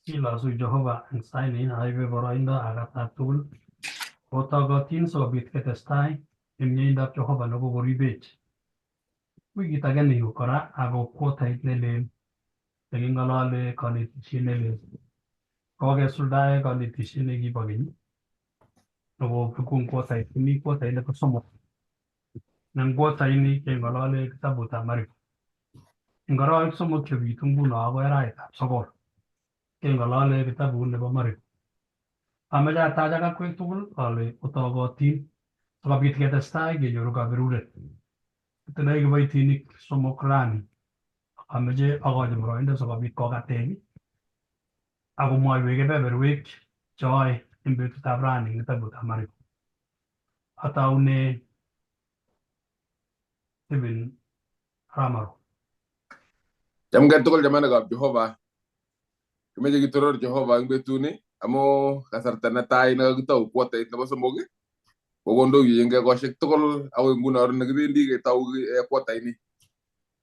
Kilosu Jehova eng sait ni aibe boroindo akatab tugul kotogotin sikobit ketestai eng mieindab Jehova nekokoribech. Wikit age ni kora ako quartait nelel neking'olole konetisiet nelel. Kokesuldae konetisiet nekibo keny nekobekun quartait, kimi quartait nebo somok. Eng quartait keng'olole kitabutab Mariko. Eng arawek somok chebitu nguno akoi arawetab sokol keng'olole kitabut nebo Mariko. Ameche atach ak akwek tugul ale otogotin sikobit ketestai kenyoru kaberuret. Kitindoi kiboitinik somok rani. Ameche akochi boroindo sikobit kokatech akomwoiwech kebeberwek cheoe eng betutab rani eng kitabutab Mariko. Ataune Stephen Ramaro. Chamgei tugul chamanikab Jehova. Kimeche kitoror Jehova eng betuni amu kasarta netai nekakitou quartait nebo somok kokondoiwech eng ekosiek tugul akoi nguno nekibendi ketou quartait ni.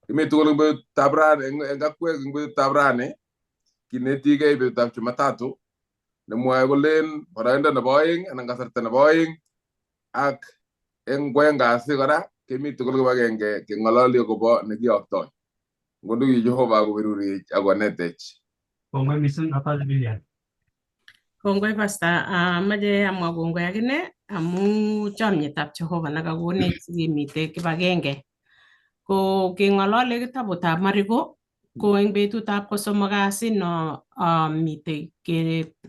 Kimi tugul eng betutab rani eng akwek eng betutab rani kinetigei betutab Jumatatu nemwoe kolen boroindo nebo oeng anan kasarta nebo oeng ak eng kwoeng kasi kora kemi tugul kibagenge keng'ololi akobo nekiyoktoi. Ngondoiwech Jehova koberurech akonetech. Kongoi mising atache Lilian. Kongoi Pastor, amache amwa kongoi akine amu chomyetab Jehova nekakonech sikemite kibagenge. Ko keng'olole kitabutab Mariko ko eng betutab kosomok kasi no mitei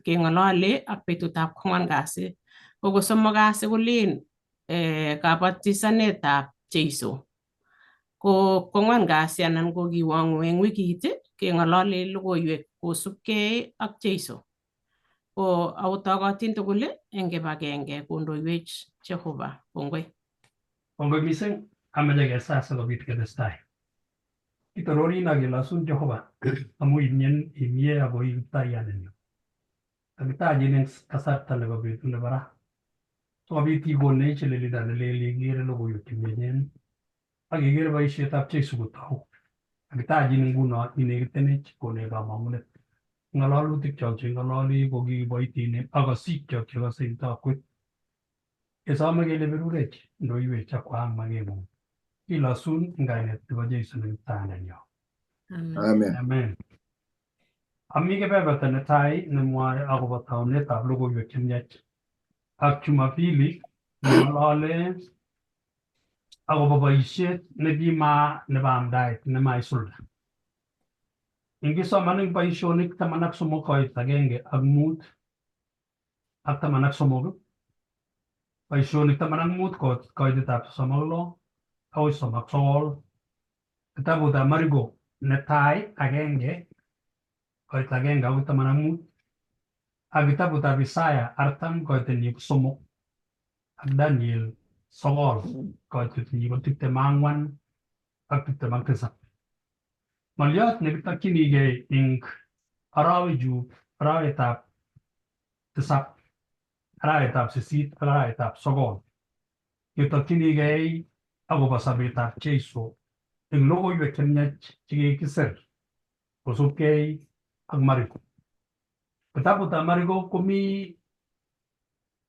keng'olole ak betutab kwang'wan kasi. Ko kosomok kasi kolen kabatisanetab Jeiso. Ko kwang'wan kasi anan ko kiwong'u eng wikit keng'olole logoiwek kosubkei ak Jeiso. Ko autogotin tugul eng kibagenge kondoiwech Jehova. Kongoi. Kongoi mising ameche kesaa sikobit ketestai. Kitororin ak kelosun Jehova amu imien imie ako i kiptaiyandenyo. Kakitachin eng kasarta nebo betut nebo ra. Sikobit ikonech lelindo nelel ikere logoiwek chemiachen ak ikere boisietab Jesu kotou. Kakitachin nguno inekitenech konech kamang'unet. Ng'alalutik chok cheng'ololi ko kiboitinik ak kasikyok chekose eng takwet. Kesome kele berurech ndoiwech ak kwaak makeng'ung. Kilosun eng kainet nebo Jesu ne kiptaiyandenyo. Amen. Amen. Amen. Ami kebeberta netai nemwoe akobo taunetab logoiwek chemiach ak Jumapili neng'olole akobo boisiet nekima nebo amdaet nemaisulda. Ingisoman eng boisionik 13 koit agenge ak mut ak 13, boisionik 15 koitetab 36 akoi 39, kitabutab Mariko netai agenge koit agenge akoi 15 ak kitabutab Isaya 40 koitenyi ko somok ak Daniel 9 koitenyi ko 24 ak 27. Ng'oliot nekitokchinigei eng arawechu arawetab tisap, arawetab sisit ak arawetab sokol ketokchinigei akobo sobetab Jeiso eng logoiwek chemiach chekikisir kosubkei ak Mariko. Kitabutab Mariko komi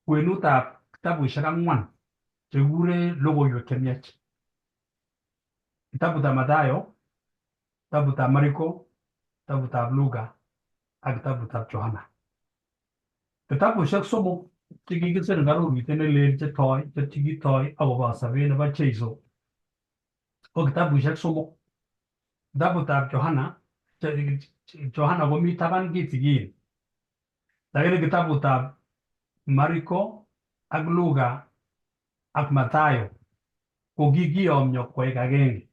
kwenutab kitabushek ang'wan chekikure logoiwek chemiach. Kitabutab Mathayo, kitabutab Mariko, kitabutab Luka ak kitabutab Johana. Kitabushek somok chekikisir eng arorutiet nelel chetoi chekitoi akobo sobet nebo Jeiso ko kitabushek somok. Kitabutab Johana, Johana komi taban kitikin. Lakini kitabutab Mariko ak Luka ak Mathayo ko kikiyomyo koek agenge.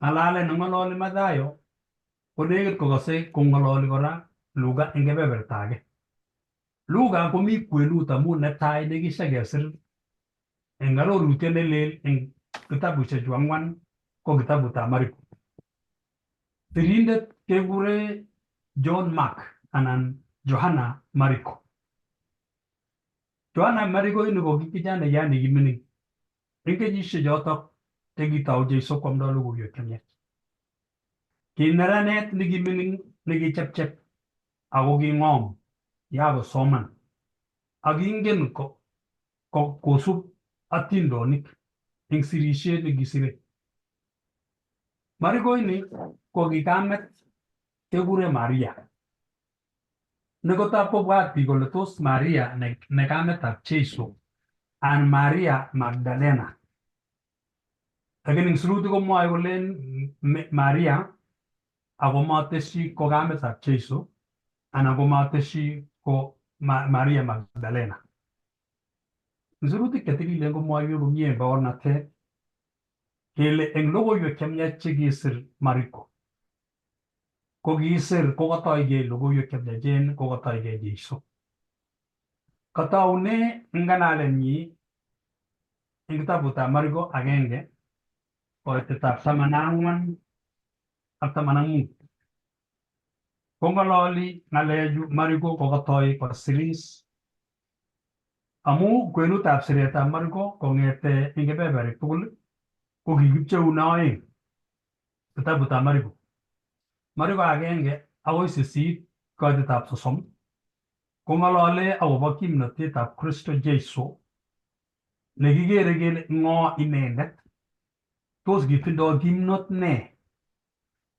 Ng'alalet neng'ololi Mathayo ko nekit kokose kong'ololi kora Luka eng kebeberta age. Luka komi kwenut amu netai nekishakesir eng arorutiet nelel eng kitabushechu ang'wan ko kitabutab Mariko. Sirindet kekure John Mark anan Johana Mariko. Johana Mariko ini ko ki kijanaiyat nekimining eng kenyisiek chotok chekitou Jeiso kwamdo logoiwek chemiach. Ki neranet nekimining nekichepchep Ako king'om yakosoman ak ingen kosup atindonik eng sirishet nekisire. Mariko ini ko kikamet kekure Maria. Nekotab kobwat biik kole tos Maria ne kametab Jesu an Maria Magdalena. Lakini eng sirutik komwoe kolen Maria ako matesyi ko kametab Jesu anan ko matesyi ko Maria Magdalena. Eng sirutik chetililen komwoiwech komie eng baornatet kele eng logoiwek chemiach chekisir Mariko ko kiisir kokotoigei logoiwek chemiachen kokotoigei Jesu. Kotoune ng'alalenyi eng kitabutab Mariko 1 koitetab 14 ak 15. Kong'ololi ng'alechu Mariko kokotoi kosiris amu kwenutab siretab Mariko kong'ete eng kebeberwek tugul ko kikipcheune oeng kitabutab Mariko. Mariko 1 akoi 8 koitetab 30 kong'olole akobo kimnotetab Kristo Jesu nekikere kele ng'o inendet, tos kitindoi kimnot ne?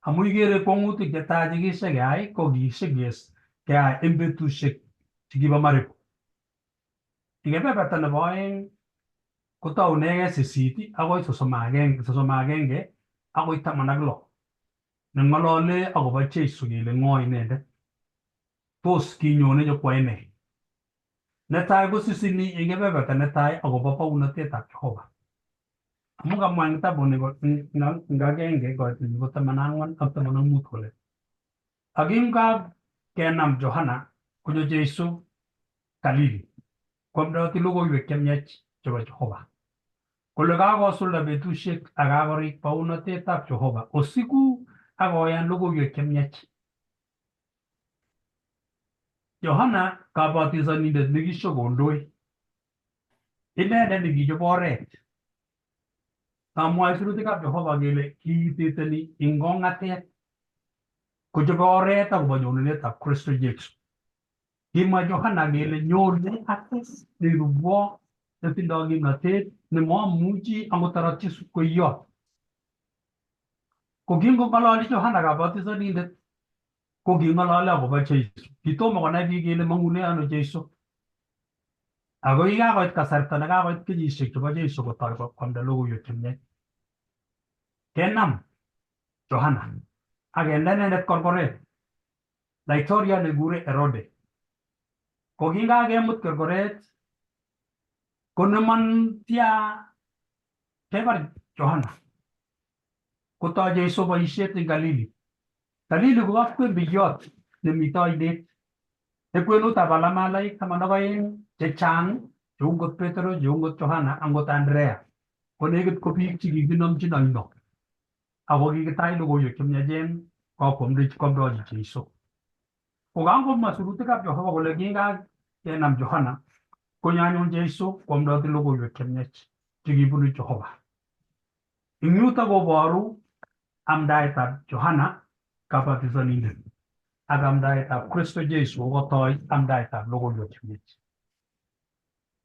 Amu ikere kwong'utik chetai chekishekeyai ko kishekeyai eng betusiek chekibo Mariko. Eng kebeberta nebo 2 kotounegei 8 akoi 31 akoi 16 neng'olole akobo Jesu kele ng'o inendet, tos kinyone nyokwai nee. Netai kosisini eng kebeberta netai akobo bounotetab Jehova. Amu kamwa eng kitabuni eng 1 koitinyi ko 14 ak 15 kole ak kingakenam Johana konyo Jesu Galili kwamdoti logoiwek chemiach chebo Jehova kole kakosulda betusiek ak kakorik bounotetab Jehova osiku ak koyan logoiwek chemiach. Yohana kabatisanindet nekishokondoi inendet nekichob oret. Kamwae sirutikab Jehova kele kiiteteni eng kong'atet kochobe oret akobo nyonunetab Kristo Jesu. Kimwa Johana kele nyone akes nerubwo netindoi kimnatet nemomuchi angot arotyi koiyot. Ko kingong'ololi Johana kabatisanindet ko king'ololi akobo Jesu. Kitomo konai biik kele mong'une ano Jesu. Ako kikakoit kasarta nekakoit kenyisiek chebo Jesu kotoi koamda logoiwek chemiach. Kenam Johana ak kende inendet korkoret laitoriat nekikure Herode. Ko kingakemut korkoret ko nemon tia kebar Johana. Kotoi Jesu boisiet eng Galili. Galili ko kapkwen biyot nemito oinet. Eng kwenutab alamalaik 12 chechang cheu ngot Petro, cheu ngot Johana, angot Andrea. Ko nekit ko biik chekikinomchin oino. Ako kikitach logoiwek chemiachen kokwamdochi Jesu. Ko kangomwa sirutikab Jehova kole kingakenam Johana konyo anyun Jesu kwamdoti logoiwek chemiach chekibunu Jehova. Eng yuto koboru amdaetab Johana kabatisanindet ak amdaetab Kristo Jesu kokotoi amdaetab logoiwek chemiach.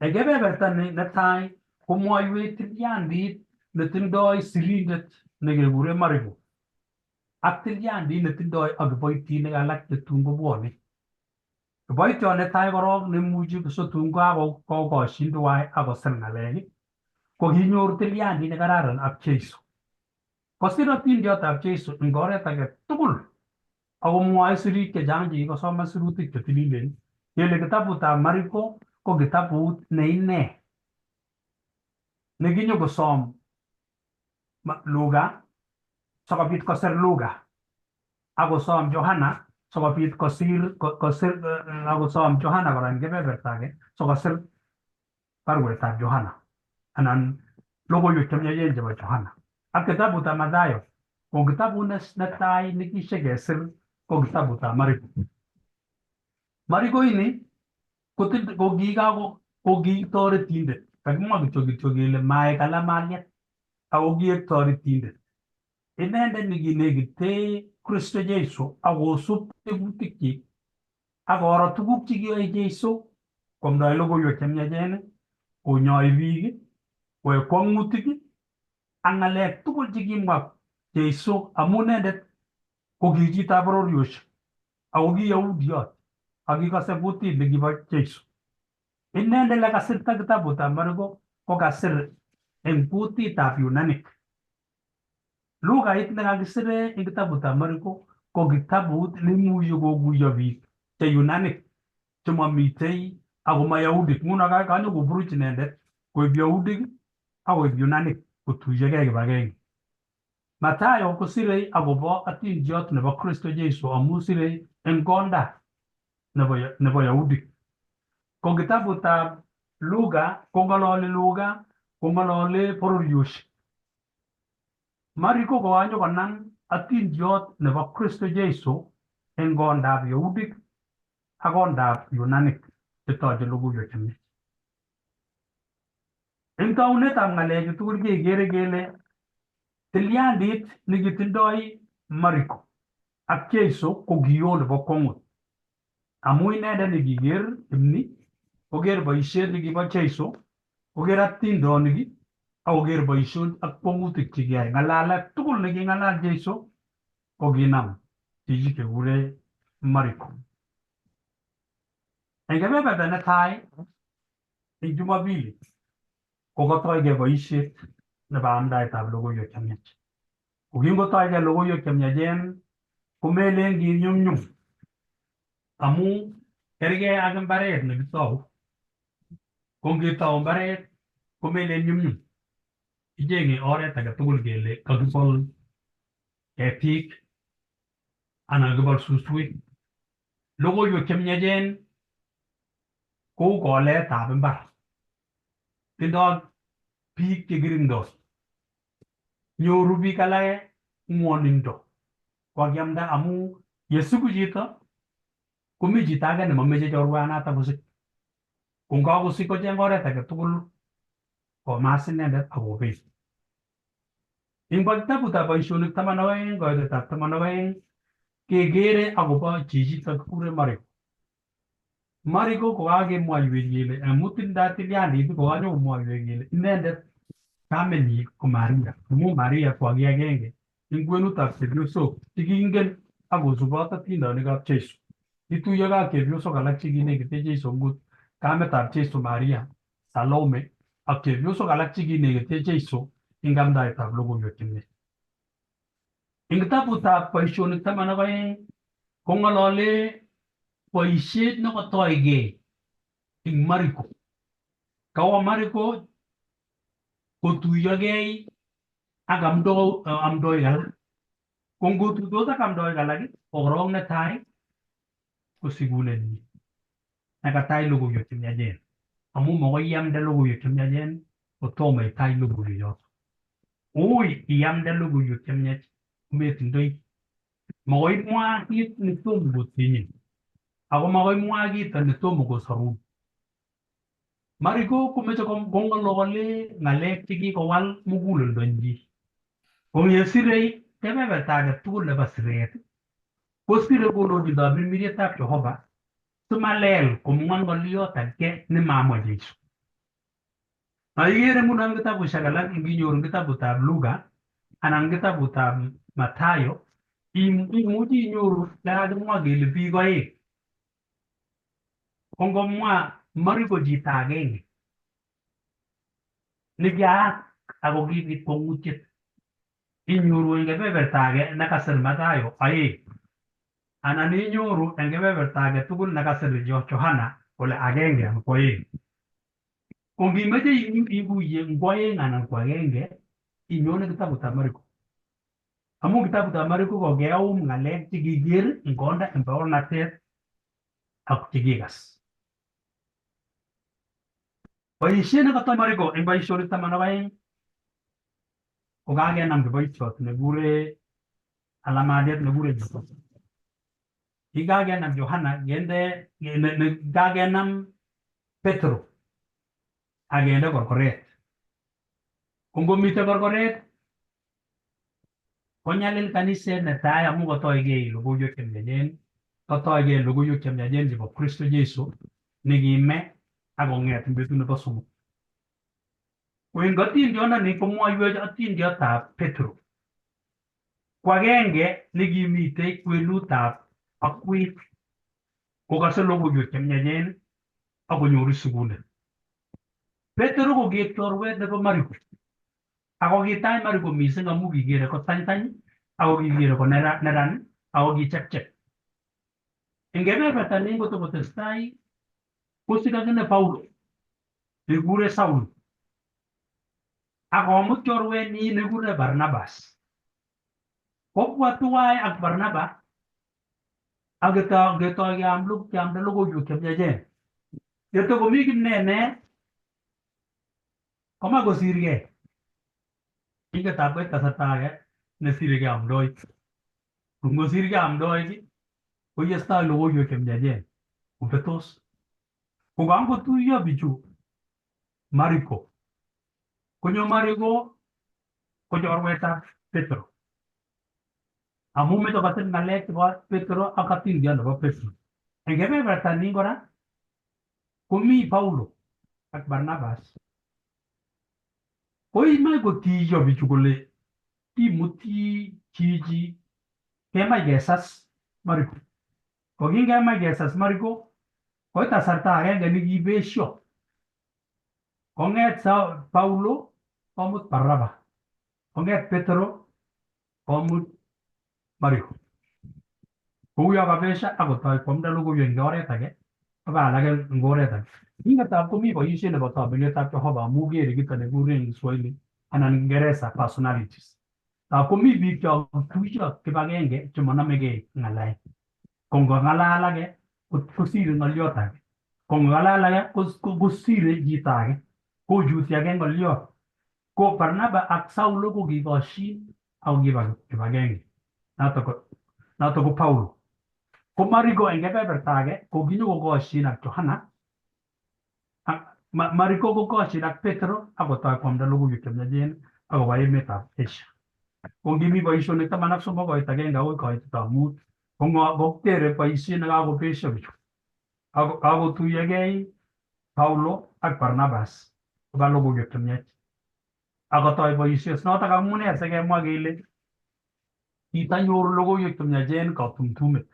Eng kebeberta netai komwoiwech tilyandit netindoi sirindet nekekure Mariko ak tilyandit netindoi ak kiboitinik alak chetun kobwone. Kiboitiot netai korok nemuchi sotun kakokoshin tuwai ak kosir ng'alek ko kinyor tilyandit nekararan ak Jesu. Kosir otindiotab Jesu eng oret age tugul akomwoe sirik chechang chekikosoman sirutik chetililen kele kitabutab Mariko ko kitabut ne ine nekinyokosom Luka sikobit kosir Luka akosom Johana sikobit kosir akosom Johana kora eng kebeberta age sikosir baruetab Johana anan logoiwek chemiachen chebo Johana. Ak kitabutab Mathayo ko kitabut netai nekishekesir ko kitabutab Mariko. Mariko ini ko ki toretindet. Kakimwa kityo kele mae kalamaliat ako kiek toretindet. Inendet nekinekite Kristo Jesu akosub tekutikyik Ak koro tuguk chekiyoe Jesu koamdoi logoiwek chemiachen, konyoi biik, koyoe kwong'utik ak ng'alek tugul chekimwa Jesu amu inendet ko ki chitab bororiosiek ako ki Yahudiot ak kikose kutit nekibo Jesu. Inendet lekasirta kitabutab Mariko ko kasir eng kutitab Yunanik. Lugait nekakisire eng kitabutab Mariko ko kitabut neimuchi koguiyo biik che Yunanik chemomitei ako ma Yahudik. Nguno kanyokoburuch inendet koib Yahudik ak koib Yunanik kotuiyogei kibagenge. Mathayo kosirei akobo atindiot nebo Kristo Jesu amu sirei eng konda nebo Yahudik. Ko kitabutab Luka kong'ololi Luka kong'olole bororiosiek. Mariko kokanyokonam atindiot nebo Kristo Jesu eng kondab Yahudik ak kondab Yunanik chetoche logoiwek chemiach. Eng taunetab ng'alechu tugul kekere kele tilyandit nekitindoi Mariko ak Jesu ko kio nebo kwong'ut amu inendet nekiker kimni, koker boisiet nekibo Jesu, koker atindonik ak koker boisionik ak kwong'utik chekiyai. Ng'alalet tugul neking'alal Jesu kokinam chichi kekure Mariko. Eng kebeberta netai eng Jumapili kokotoige boisiet nebo amdaetab logoiwek chemiach. Ko kingotoige logoiwek chemiachen komelen kinyumnyum amu kergei ak mbaret nekitou. Ko ngitou mbaret komelen nyumnyum. Ichenge oret age tugul kele kakibol ketik anan kakibol suswek. Logoiwek chemiachen kou koletab mbar. Tindoi biik chekirindos. Nyoru biik alake ng'wonindo kokakiamda amu yesiku chito komi chito age nemomeche chorwanato kosich. Ko ngakosich kocheng oret age tugul komas inendet ak kobet. Eng kitabutab boisionik 12 koitetab 12 kekere akobo chichito kikure Mariko. Mariko kokakemwoiwech kele amu tindoi tilyandit kokanyokomwoiwech kele inendet kamenyi ko Maria amu Maria ko aki agenge eng kwenutab chepyosok chekiingen ak kosubot atindonikab Jesu. Kituiyokei ak chepyosok alak chekinekite Jesu ngut kametab Jesu Maria, Salome ak chepyosok alak chekinekite Jesu eng amdaetab logoiwek chemiach. Eng kitabutab boisionik 12 kong'olole boisiet nekotoigei eng Mariko. Kawo Mariko kotuiyogei ak amdoik alak. Ko ngotuitos ak amdoik alak ko korong netai ko sikunenyi nekatach logoiwek chemiachen. Amu makoi iamde logoiwek chemiachen kotomo itach logoiwek choto. Ui iamde logoiwek chemiach kometindoi. Makoi imwa kit netomo kotinyin ako makoi imwa kito netomo kosorun. Mariko komeche kong'olole ng'alek chekikowal muguleldonyi. Ko yesirei kebeberta age tugul nebo siret kosire kolochindoi mirmirietab Jehova simalel komwa ng'oliot age nemamwa Jesu. Na ikere nguno eng kitabushek alak nginyoru eng kitabutab Luka anan kitabutab Mathayo imuchi inyoru lekakimwa kele biik oeng. Ko ngomwa Mariko chito agenge nekiaak ako kibit kwong'utiet inyoru eng kebeberta age nekasir Mathayo oeng anan inyoru eng kebeberta age tugul nekasir Yohana kole agenge anan ko oeng. Ko ngimeche iguiye ngo oeng anan ko agenge inyone kitabutab Mariko. Amu kitabutab Mariko ko keum ng'alek chekiker eng konda eng baornatet ak chekikas. Boisiet nekatoi Mariko eng boisionik 12 ko kakenam kiboitiot nekure alamadiet nekure Yohana. Kikakenam Yohana kende kakenam Petro ak kende korkoret. Ko ngomite korkoret konyalil kaniset netai amu kotoigei logoiwek chemiachen Kotoige logoiwek chemiachen chebo Kristo Jesu nekime ak kong'et eng betut nebo somok. Ko eng atindiondoni komwoiwech atindiotab Petro. Ko agenge nekimitei kwenutab akwet kokase logoiwek chemiachen ak konyoru sikunet. Petro ko kiek chorwet nebo Mariko. Ako kitach Mariko mising amu kikere kotanytany ako kikere ko neran ako kichepchep. Eng kebeberta ni kotokotestai kosik akine Paulo nekikure Saul akomut chorwenyi nekikure Barnabas. Kobwa tuwai ak Barnaba ak ketoi keamda logoiwek chemiachen. Yetokomi kimnene komach kosirgei. Ingetab koit kasarta age nesiregei amdoik. Ko ngosirgei amdoik koyestoi logoiwek chemiachen kobetos. Ko kangotuiyo bichu Mariko. Konyo Mariko ko chorwetab Petro. Amu meche kotil ng'alek chebo Petro ak atindiot nebo Petro. Eng kebeberta nin kora komi Paulo ak Barnabas. Koimach kotiyo bichu kole kimuti chichi kemach kesas Mariko. Ko kingemach kesas Mariko koit kasarta agenge nekibesio. Kong'et Paulo komut Barnaba. Kong'et Petro komut Mariko. Kouyo kabesho akotoi kwamda logoiwek eng oret age koba alak eng oret age. Ingetab komi boisiet nebo tobenetab Jehova amu kere kito nekikuren eng Kiswahili anan Kiingereza personalities. Tab komi biik cho tuiyo kibagenge chemonomegei ng'alek. Ko ngong'alal age kosire ng'oliot age. Ko ngong'alal age kosire chito age. Kochuti age ng'oliot. Ko Barnaba ak Saulo ko kikoshin ako kiba kibagenge. Noto ko Paulo. Ko Mariko eng kebeberta age ko kinyokokoshin ak Johana. Mariko kokoshin ak Petro akotoi kwamda logoiwek chemiachen akoba emetab Asia. Ko ngimi boisionik 13 koit agenge akoi koitetab 5 ko kotere boisiet nekakobesio bichu. Kakotuyogei Paulo ak Barnabas koba logoiwek chemiach. Akotoi boisiet notok amune sikemwa kele kitanyor logoiwek chemiachen katumtumet.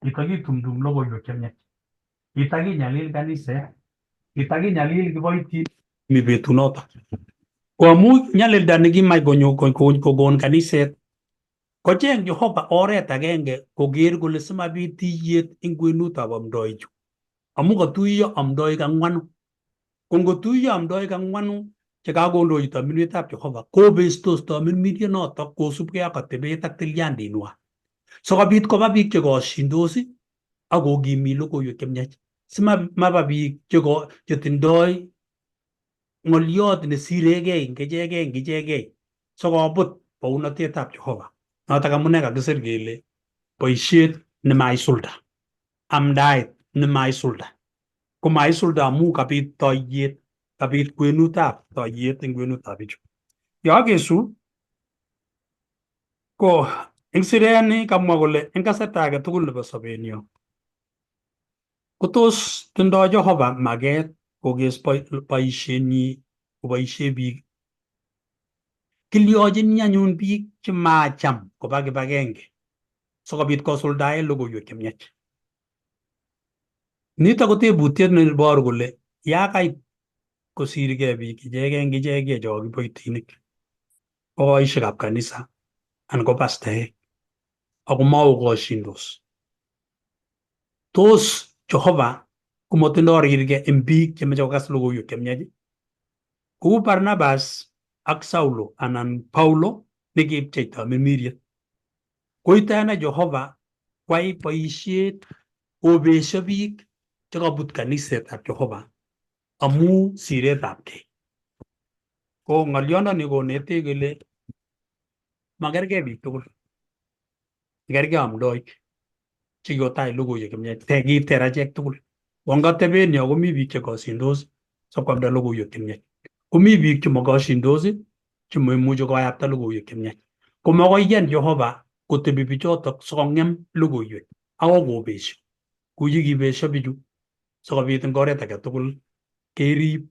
Kitakitumtum logoiwek chemiach. Kitakinyalil kaniset. Kitakinyalil kiboitin mi betunotok. Ko amu nyalilda nekimach konyo kokon kaniset kocheng Jehova oret agenge koker kole simabit tiyet eng kwenutab amdoichu. Amu katuiyo amdoik ang'wanu. Ko ngotuiyo amdoik ang'wanu chekakondochi tamirmirietab Jehova kobestos tamirmirionotok kosubkei ak atebet ak tilyandinwa. Sikobit koba biik chekoshindos ak kokimit logoiwek chemiach. Simaba biik chetindoi ng'oliot nesiregei eng ichegei eng ichegei sikobut bounotetab Jehova. Notok amune kakisir kele boisiet nemaisulda, amdaet nemaisulda. Ko maisulda amu kabit toiyet, kabit kwenutab toiyet eng kwenutab bichu. Yokesu ko eng sireni kamwa kole eng kasarta age tugul nebo sobenyo kotos tindoi Jehova maket kokes boisienyi koboisie biik. Kilyochini anyun biik chemacham koba kibagenge sikobit kosuldaen logoiwek chemiach. Nitok ko tebutiet neiboru kole yakait kosirgei biik ichegei eng ichegei cho kiboitinik ko boisiekab kanisa anan ko pastaek ako makokoshindos. Tos Jehova komotindoi rirge eng biik chemeche kokas logoiwek chemiach? Kou Barnabas ak Saulo anan Paulo nekipcheita mirmiriet. Koite ane Jehova kwai boisiet kobesio biik chekabut kanisetab Jehova amu siretab kei. Ko ng'olyondoni konetech kele makergei biik tugul. Kergei amdoik chekikotai logoiwek chemiach. Kiter achek tugul. Ko eng atebenyo komi biik chekoshindos sikwamda logoiwek chemiach. Komi biik chemokoshindos chemoimuchi koyapta logoiwek chemiach. Ko makoiyan Jehova kotebi bichotok sikong'em logoiwek akoi kobesio. Kuyikibesho bichu sikobit eng oret age tugul kerib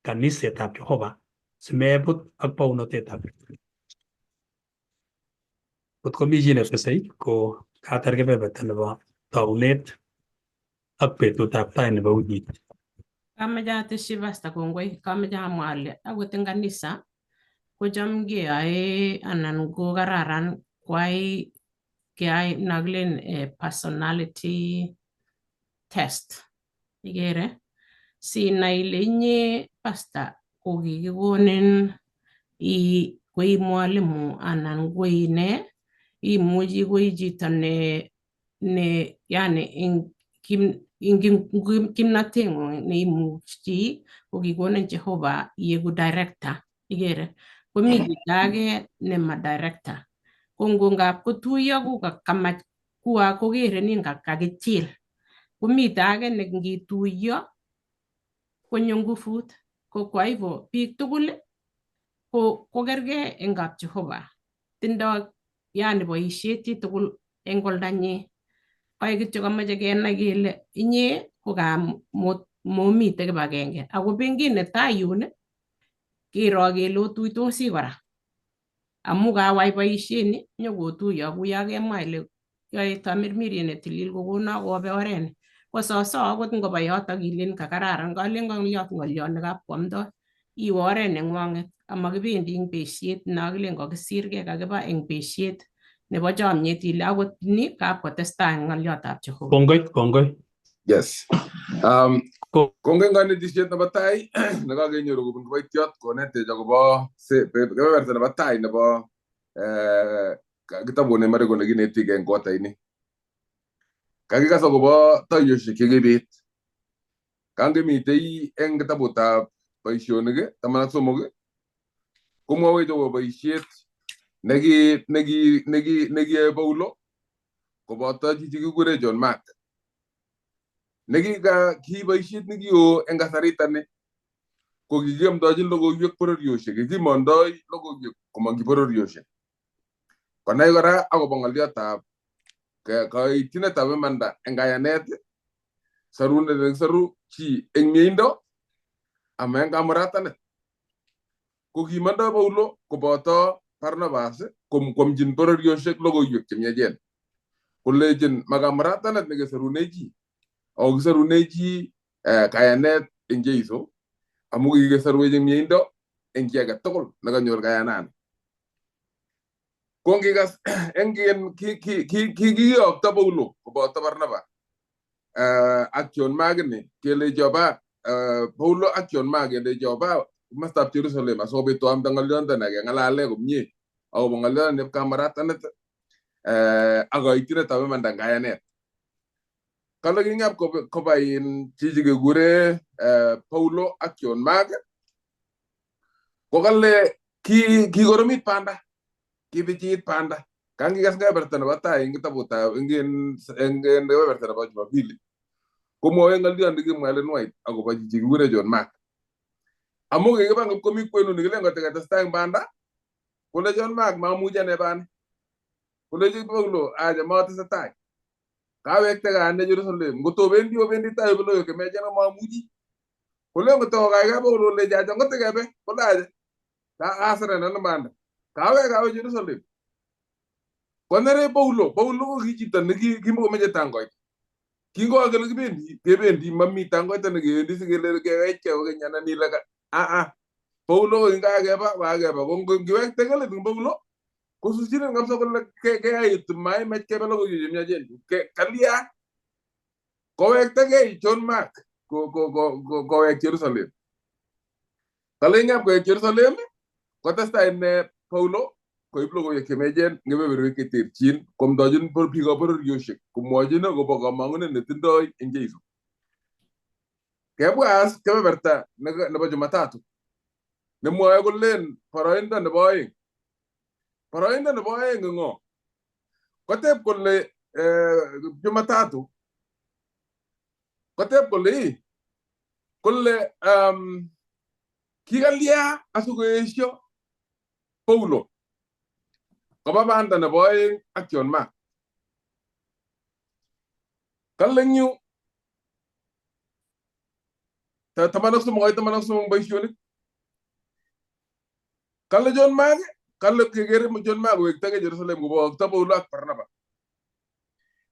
kanisetab Jehova simebut ak bounotetab. Kot komi chi netesei ko katar kebeberta nebo taunet ak betutab tai nebo wikit. Kameche atesyi Pastor kongoi, kameche amwa ale akot eng kanisa kocham keyoe anan ko kararan kwai keyai nakilen personality test. Ikere sinai ile inye pastor ko kikikonin koi mwalimu anan koi ne imuchi koi chito ne yani ing kimnateng'ung neimuchi kokikonin Jehova ieku director. Ikere komi chito age nema director ko ngap kotuiyo ko kamach kuwa kokere nin kakichil komite age ne ngituiyo konyo nguvut ko kwa hivyo biik tugul ko kokergei eng kap Jehova tindoi yani boisiet chitugul eng oldanyi kaek kityo kamoche kenai kele inye ko momite kibagenge ako pengine tai yun kiro kele otuitosi kora amu kawai boisiet ni nyokotuiyo kuyo kemwa ile yoe tamirmiriet netilil kokono kobe oret ni kososo akot ngoba yotok ilen kakararan kalen ng'olyot ng'olyot nekapkwamdoi iwe oret neng'wong'et amakibendi eng besiet nokilen kokisirgei kakiba eng besiet nebo chomyet ile akot ni kapkotestai eng ng'olyotab Jehova. Kongoi, kongoi. Yes. Kongoi eng konetisiet nebo tai nekakenyoru kobun kiboitiot konetech akobo kebeberta nebo tai nebo kitabut ne Mariko nekinetigei eng kotaini. Kakikas akobo toiyosiek chekibit. Kangemitei eng kitabutab boisionik 13 komwowech akobo boisiet nekiyoe Paulo koboto chichi kikure John Mark. Ki boisiet nekioo eng kasaritani ko kikiamdochin logoiwek bororiosiek, kikimondoi logoiwek komongyi bororiosiek. Konai kora akobo ng'oliotab kaityinetab imanda eng kayanet, sarunet nekisoru chi eng mieindo ama eng kamuratanet. Ko kimondoi Paulo koboto Barnabas kwamchin bororiosiek logoiwek chemiachen. Kolechin makamuratanet nekesarune chi ako kisarune chi kayanet eng Jeiso amu kikesarwech eng mieindo eng chi age tugul nekanyor kayanani. Ko ngikas eng kikiyokto Paulo koboto Barnaba ak John Mark ni kelechi oba Paulo ak John Mark kelechi oba komostab Jerusalem asikobit oamda ng'olyondoni akeng'alale komie akobo ng'olyondoni kamuratanet ak kaityinetab imanda eng kayanet. Kale king'ap koba chichi kekure Paulo ak John Mark ko kale kikoromit banda, kibichit banda. Kangikas kebeberta nebo tai eng kitabutab eng kebeberta nebo Jumapili komwoe ng'oliot nekimwa Ellen White akobo chichi kikure John Mark. Amu kikiba ngipkomi kwenu nekilen koteketestai eng banda kole John Mark mamuchi ane bani. Kolechi Paulo acha matesetai. Kawekte ane Jerusalem ngotobendi obendi tai obeloyo kemechen mamuchi. Kole ngotokaikai Paulo lechi acha ngotekebe kole acha kaserenan banda. Kawek awe Jerusalem. Konere Paulo, Paulo ko ki chito nekimokomeche tangoita. Kingoa kele kibendi, kebendi mami tangoita nekewendi sikele kewechke kokeny anan ile Paulo ko kingakeba kakeba ko ngiwekte let eng Paulo kosuschinin kabisa kole keyait maimach kebe logoiwek chemiachen. Kalya kowektegei John Mark kowek Jerusalem. Kale ngap kowek Jerusalem kotestai ine Paulo koib logoiwek chemiachen eng kebeberwek cheterchin kwamdochin biikab bororiosiek komwochin akobo kamong'unet netindoi eng Jeiso. Kebwa as kebeberta nebo Jumatatu nemwoe kolen boroindo nebo oeng. Boroindo nebo oeng eng ng'o? Koteb kole Jumatatu koteb kole kole kikalya asikoesio Paulo koba banda nebo oeng ak John Mark. Kale eng yu 13 akoi 13 eng boisionik. Kale John Mark, kale kekere John Mark kowektagei Jerusalem kobokokto Paulo ak Barnaba.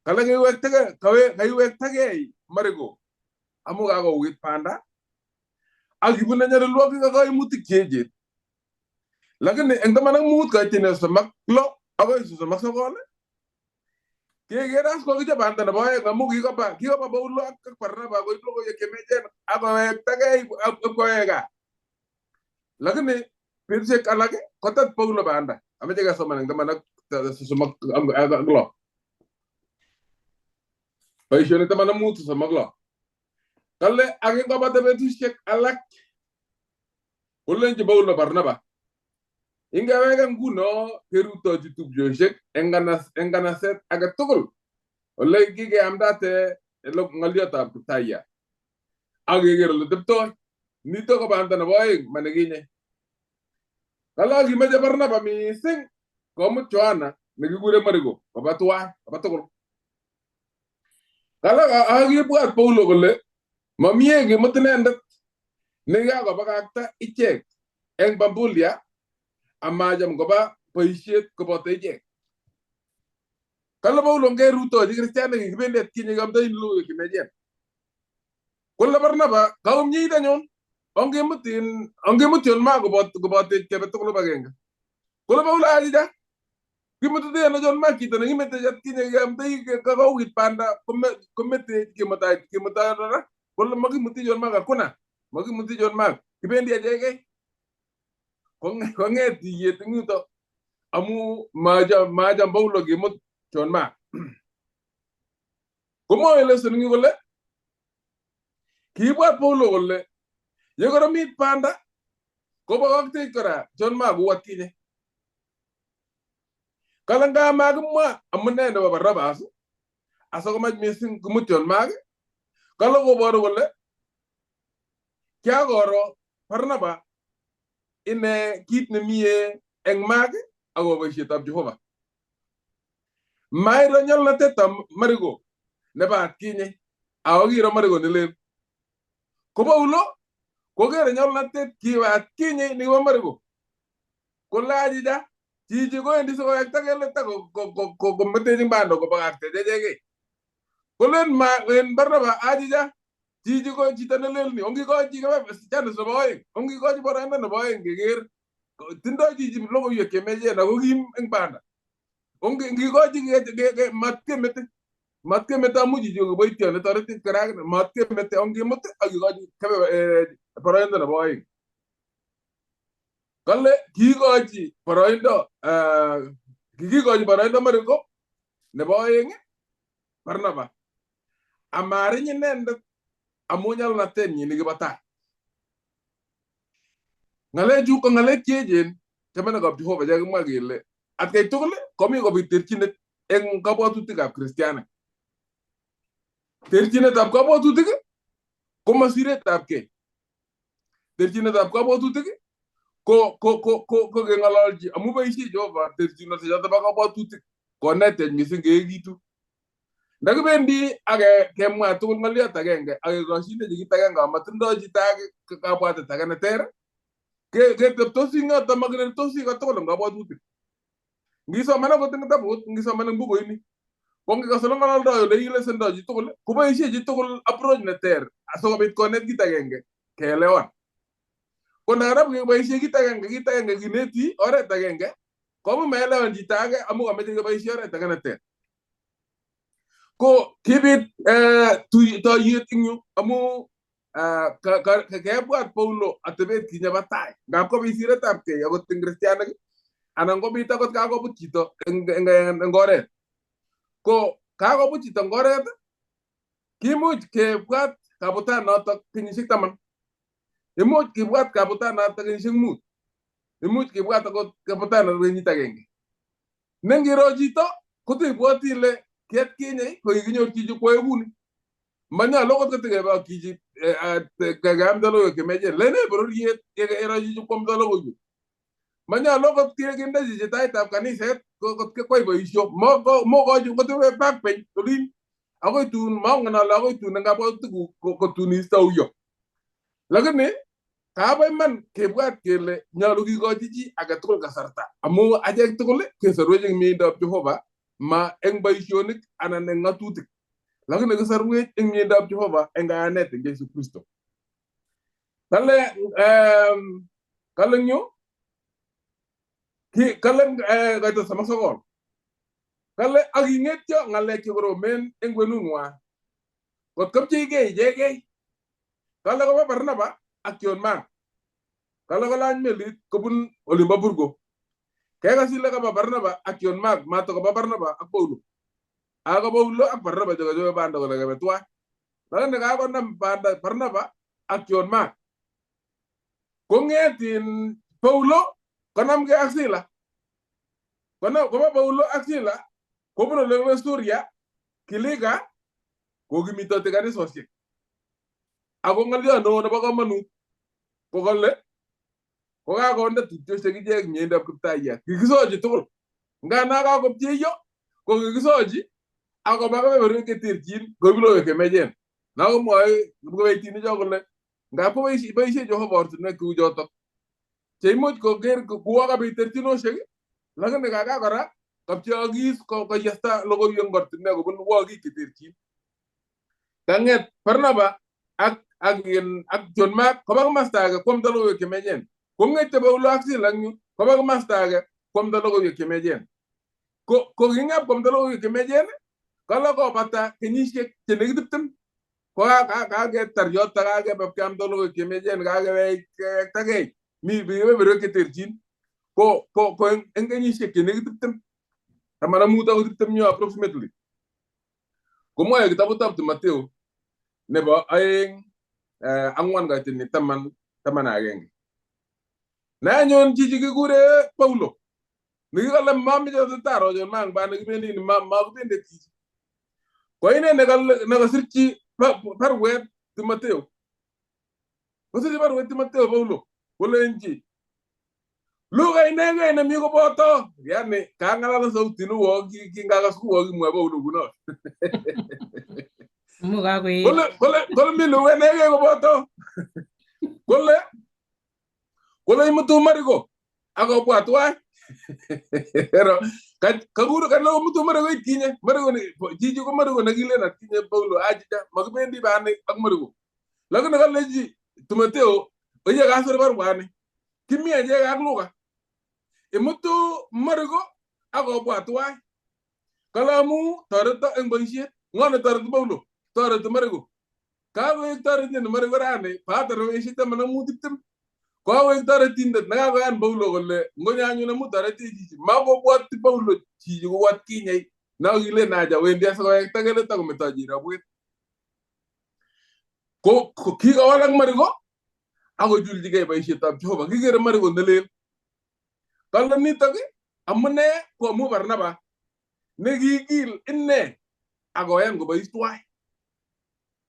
Kale kiwektagei, kaiwektagei Mariko amu kakouit banda ak kibune nyalilwogik ak kaimutik che echen. Lakini eng 15 kaitini 36 akoi 39 keker as kokichop banda nebo aeng amu kikoba Paulo ak Barnaba koib logoiwek chemechen ak kowektagei ak kowek gaa. Lakini betusiek alak kotet Paulo banda. Ameche kesoman eng 36. Boisionik 15 36. Kale ak ingobata betusiek alak kolenji Paulo Barnaba, ingeweke nguno kerutochi tupchosiek eng kanaset age tugul ole kikeamdate ng'oliotab Kiptayat ak keker ole teptoi. Nito ko banda nebo aeng manekinye. Kale akimeche Barnaba mising komut Yohana nekikure Mariko koba tuwai koba tugul. Kale akibwat Paulo kole mamie kemut inendet nekakobakakta ichek eng Pampulia amacham koba boisiet koboto ichek. Kale Paulo ngerutochi kristianik kibendi atkinye keamdoin logoiwek chemechen. Kole Barnaba kaumnyeit anyun ongemut John Mark kobotech kebe tugul kibagenge. Kole Paulo achicha kimutite ano John Mark chito nekimetech atkinye keamdoi kakouit banda kometech kemutai ra. Kole makimuti John Mark hakuna, makimuti John Mark, kibendi achekei. Kong'et tiyet eng yuto amu macham Paulo kemut John Mark. Komwoe lesson eng yu kole kiibwat Paulo kole yekoromit banda kobokoktech kora John Mark kou atkinye. Kale nga makimwa amune nebo Barnabas asikomach mising komut John Mark, kale koboru kole kiakoro Barnaba ine kit nemie eng Mark akobo boisietab Jehova. Mairo nyalnatetab Mariko nebo atkinye ako kiro Mariko nelel. Ko Paulo kokere nyalnatet kibo atkinye nekibo Mariko. Kole achicha chichi kowendi sikowektakei let kometech eng banda kobakaktech echekei. Kolen en Barnaba achicha chichi ko chito nelel ni ongikochi chance nebo aeng, ongikochi boroindo nebo aeng keker tindoi chichi logoiwek chemechen ako kim eng banda. Ngikochi matkemete matkemete amu chichi ko kiboitiot netoretech kora matkemete ongemut ak kikochi boroindo nebo aeng. Kale kikochi boroindo kikikochi boroindo Mariko nebo aeng Barnaba amariny inendet amu nyalnatenyi nekibo tai. Ng'alechu ko ng'alek cheechen chamanikab Jehova chekakimwa kele atkai tugul komi kobit terchinet eng kabwatutikab kristianik. Terchinetab kabwatutik ko masiretab kei. Terchinetab kabwatutik ko keng'ololchi amu boisie Jehova terchinoshek bo kabwatutik konetech mising keekitu. Ndakibendi ak kemwa tugul ng'oliot agenge ak kekoshinechi kit agenge amatindoi chito age kabwatet age neter keteptosi eng yoto makinertosi kotugul eng kabwatutik. Ngisoman akot eng kitabut, ngisoman eng bukuini, ko ngikas ole ng'ololdoi ole ilesendoi chitugul koboisie chitugul approach neter asikobit konet kit agenge keelewan. Ko ndakarab keboisie kit agenge kineti oret agenge komu maelewan chito age amu kameche keboisie oret age neter. Ko kibit toiyet eng yu amu kebwat Paulo atebet kinye bo tai. Ngap kobit siretab kei akot eng kristianik anan kobit akot kakobut chito eng oret. Ko kakobut chito eng oret kimuch kebwat kabutanotok kenyisiek 10. Imuch kibwat kabutanotok kenyisiek 5. Imuch kibwat akot kabutanotok kenyit agenge. Nengiro chito kotibwoti ile kiatkinye ko kikinyor chichi kwoe kuni. Manyolu akot kotikebe chichi keamda logoiwek chemechen. Lene bororiet iro chichi kwamda logoiwek. Manyolu akot kinde chichi taitab kaniset kot kwai boisio. Mokochi kotebe backbench olin akoi tun mongen ale akoi tun eng kabwatutikuk kotun istau yo. Lakini kaba iman kebwat kele nyolu kikochi chi age tugul kasarta amu achek tugul kesorwech eng miendab Jehova, ma eng boisionik anan eng ng'atutik, lakini kisorwech eng miendab Jehova eng kayanet eng Jesu Kristo. Kale kale eng yu ki kale kaito 39, kale aking'etyo ng'alek chekoromen eng kwenung'wa kot kopcheigei ichegei. Kale koba Barnaba ak John Mark, kale kolany melit kobun olimbo Burgo. Kekas ile kaba Barnaba ak John Mark, mato koba Barnaba ak Paulo. Ako Paulo ak Barnaba chekachobe banda kole kebe tuwai, lakini kakonam banda Barnaba ak John Mark. Kong'et in Paulo konamgei ak Sila. Koba Paulo ak Sila kobun ole Suria, Kilika, kokimitoti kanisosiek. Ako ng'olyo neo nebo komonut ko kole kokakonde tupchosiek ichek miendab Kiptayat. Kikisochi tugul. Ngana kakopcheiyo ko kikisochi akoba kebeberwek cheterchin koib logoiwek chemiachen. Nakomwoe kiboitinik kole ngap koboisie Jehova ortinwek cheu chotok cheimuch koker kuwo kabit terchinosiek, lakini kaka kora kapcheokis koyesta logoiwek eng ortinwek kobun wokik cheterchin. Kang'et Barnaba ak John Mark koba komasta age kwamda logoiwek chemiachen. Kong'ete Paulo ak Sila eng yu koba komasta age kwamda logoiwek chemiachen. Ko king'ap kwamda logoiwek chemiachen, kala kobata kenyisiek chenekit 20 ko kaketar yotok, kakebe keamda logoiwek chemiachen, kakewektagei mi kebeberwek cheterchin. Ko eng kenyisiek chenekit 20, 15 akoi 20 yo approximately. Komwoe kitabutab Timotheo nebo 2 4 kaitini 10 11. Ne anyun chichi kikure Paulo nekikale mameche atestaro John Mark bana kibendi ni makibendi chichi. Ko ine nekasirchi baruet Timotheo. Kosirchi baruet Timotheo Paulo kolenchi Luka inegei nemi koboto. Yani kang'alal sauti neuo kingakas kuo kimwoe Paulo kuno. Kole mi Luka inegei koboto. Kole imutu Mariko akobwa tuwai. Pero kakuru kale imutu Mariko itkinye. Mariko ni chichi ko Mariko nekilen atkinye Paulo achicha makibendi bani ak Mariko. Lakini kalechi Timotheo oye kasir baruani kimi achek ak Luka. Imutu Mariko akobwa tuwai. Kale amu toreto eng boisiet. Ng'o netoreti Paulo? Toreti Mariko. Kakoek toretindet Mariko rani baada beisiek 15 20. Kakoek toretindet nekakoyan Paulo kole ngonyo anyun amu toretech chichi. Makobwoti Paulo chichi kowat kinye nakilen acha wendi asikowektakei let akometo cherobwet. Ko kikowalak Mariko akochulchigei boisietab Jehova. Kikere Mariko nelel. Kale nitok amune ko amu Barnaba nekikil ine akoyan kobois tuwai.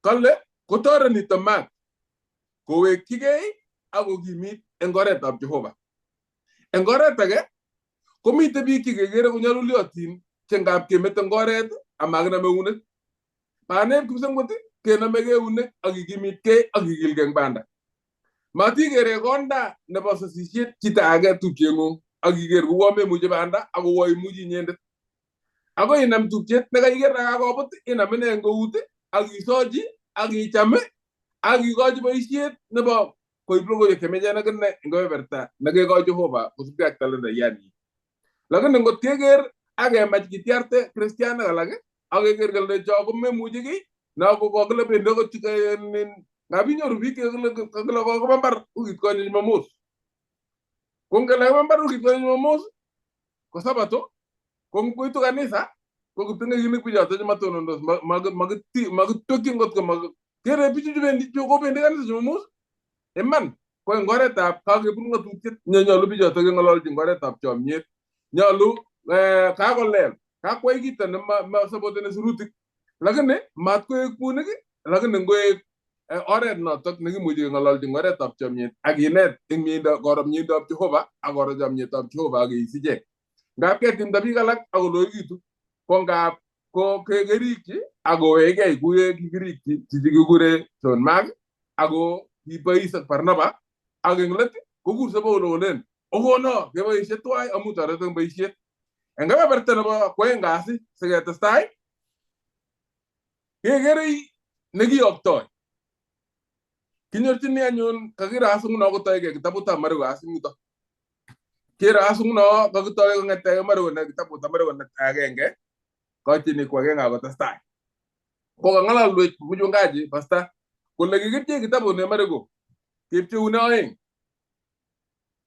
Kale kotoret nito Mark kowekchigei akokimit eng oretab Jehova. Eng oret age komite biik chekekere konyoluliotin che ngap kemet eng oret amakinam eunek. Baneb kipsengwet kenome eunek ak kikimitkei ak kikilgei eng banda. Matikere konda nebo sosisiet chito age tupcheng'ung ak iker kouo memuchi banda ak kouo imuchi inyendet. Akoi inam tupchet nekaiker nekakobut inam ine eng eut ak isochi ak icham ak ikochi boisiet nebo koib logoiwek chemiachen akine eng kebeberta nekekoi Jehova kosubkei ak talentayanyi. Lakini ngot keker ak kemach kitiarte kristianik alak ak keker kele cho komemuchi kiy nako kokile bendi akot ngap inyoru biik chekakile koba mbar wikit konye Jumamos. Ko ngele koba mbar wikit konye Jumamos ko Sabato ko ngkoitu kanisa ko kipteng'ekinik bichoto chematonondos makitwekyin ngot ko kere bichu chubendi kobendi kanisa Jumamos iman ko eng oretab kakebun ng'atutiet nyolu bichoto keng'ololchi eng oretab chomyet. Nyolu kakolel kakwai kito nemasapoteni sirutik lakini matkoek bunik lakini ngoek oret notok nekimuchi keng'ololchi eng oretab chomyet ak kinet eng mieindo koro mieindoab Jehova ak koro chomyetab Jehova ak keis ichek. Ngap ketimda biik alak akoloekitu ko ngap ko kerikyi ak kowekei kuye kikirikyi chichi kikure John Mark ako Kibois ak Barnaba ak eng let kokurse Paulo kolen okono keboisie tuwai amu toreto eng boisiet. Eng kebeberta nebo kwoeng kasi siketestai kekere nekiyoktoi. Kinyorchini anyun kakiro nguno kotoige kitabutab Mariko as yuto. Kero as nguno kakitoi kong'ete Mariko ne kitabutab Mariko ne agenge koitini ko agenge akotestai. Ko kang'alalwech mchungaji pastor kole kikipchei kitabut ne Mariko kepcheune oeng.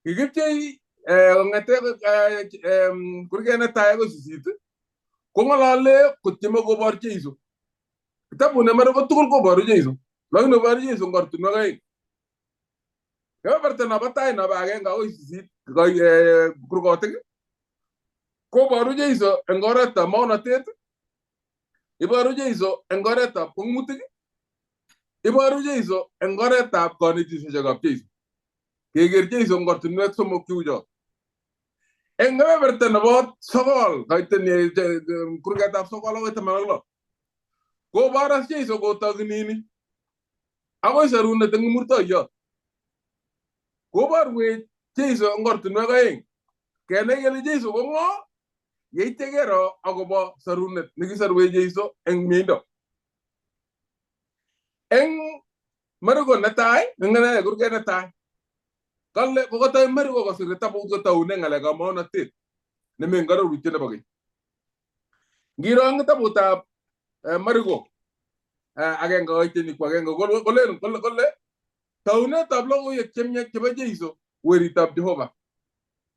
Kikipchei kong'ete kurget netai akoi sisit kong'alale kotyeme kobor Jeiso. Kitabut ne Mariko tugul koboru Jeiso. Lakini koboru Jeiso eng ortinwek oeng. Kebeberta nobo tai nobo agenge akoi sisit kurgotik koboru Jeiso eng oretab maonatet, iboru Jeiso eng oretab kwong'utik, iboru Jeiso eng oretab konetisiosiekab Jeiso. Keker Jeiso eng ortinwek somok cheu chot. Eng kebeberta nebo sokol koiteni kurgetab sokol akoi 16 kobor as Jeiso kotokinini akoi sorunet eng murtoiyot. Koborwech Jeiso eng ortinwek oeng. Kenai kele Jeiso ko ng'o yeityo kero akobo sorunet nekisorwech Jeiso eng mieindo. Eng Mariko netai, eng kurget netai, kale kokotoi Mariko kosir kitabut kotoune ng'alekab maonatet nemi eng arorutiet nebo keny. Ngiro eng kitabutab Mariko agenge koiteni ko agenge kolen kole taunetab logoiwek chemiach chebo Jeiso weritab Jehova.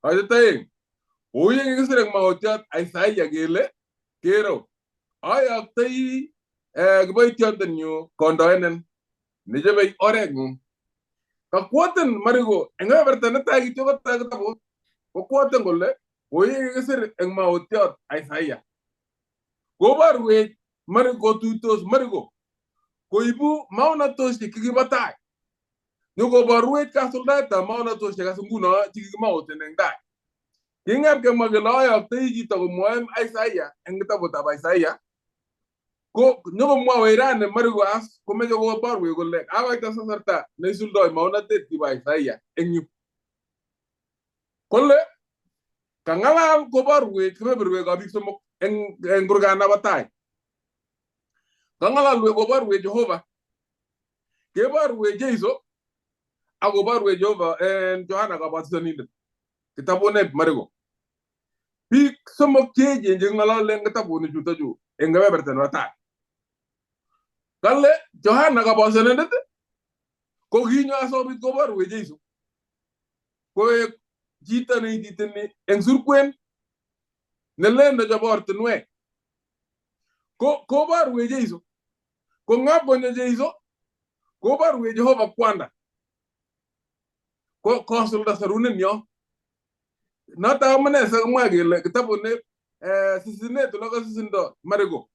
Koitet aeng, kou ye kikisir eng maotiot Isaiah kele kero ayoktoi kiboitiondenyu kondoenen nechobei oreng'ung. Kakwoten Mariko eng kebeberta netai kityo kotoi kitabut kokwoten kole kou ye kikisir eng maotiot Isaiah. Koborwech Mariko kotuitos Mariko koibu maonatosiek chekibo tai. Nyokoborwech kasuldaetab maonatosiek as nguno chekikimaoten eng tai. King'et kemwa kele ayoktoi chito komwoe Isaiah eng kitabutab Isaiah ko nyokomwowech rani Mariko as komeche koborwech kole kakoit kasarta neisuldoi maonatet kibo Isaiah eng yu. Kole kang'alal koborwech kebeberwekab biik somok eng kurgana tai. Kang'alalwech koborwech Jehova, keborwech Jeiso ak koborwech Jehova en Johana Kabatisanindet. Kitabut ne Mariko. Biik somok cheechen cheking'olole eng kitabuni chuto chu eng kebeberta nebo tai. Kale Johana Kabatisanindet ko kinyo asikobit koborwech Jeiso. Koek chito neititeni eng surkwen nelen nechobei ortinwek. Ko koborwech Jeiso. Ko ngap konyo Jeiso koborwech Jehova kwanda. Ko kosulda sorunenyo. Noto amune sikomwa kele kitabut ne sisinet ole kasisindo Mariko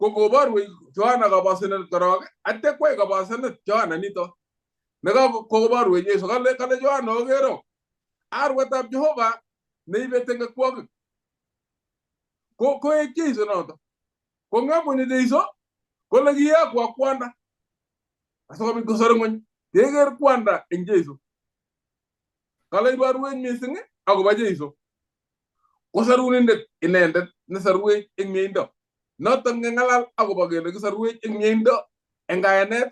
ko koborwech Johana Kabatisanindet korok atya kwai Kabatisanindet Johana nito nekakoborwech Jeiso. Kale Johana okero arwetab Jehova neibe tengekwokik. Ko koek Jeiso noto. Ko ngap konyo Jeiso kole kiyokwo kwanda asikobit kosor ng'weny. Keker kwanda eng Jeiso. Kale iborwech mising akobo Jeiso. Kosorunindet inendet nesorwech eng mieindo. Noton ngeng'alal akobo kele kisorwech eng mieindo eng kayanet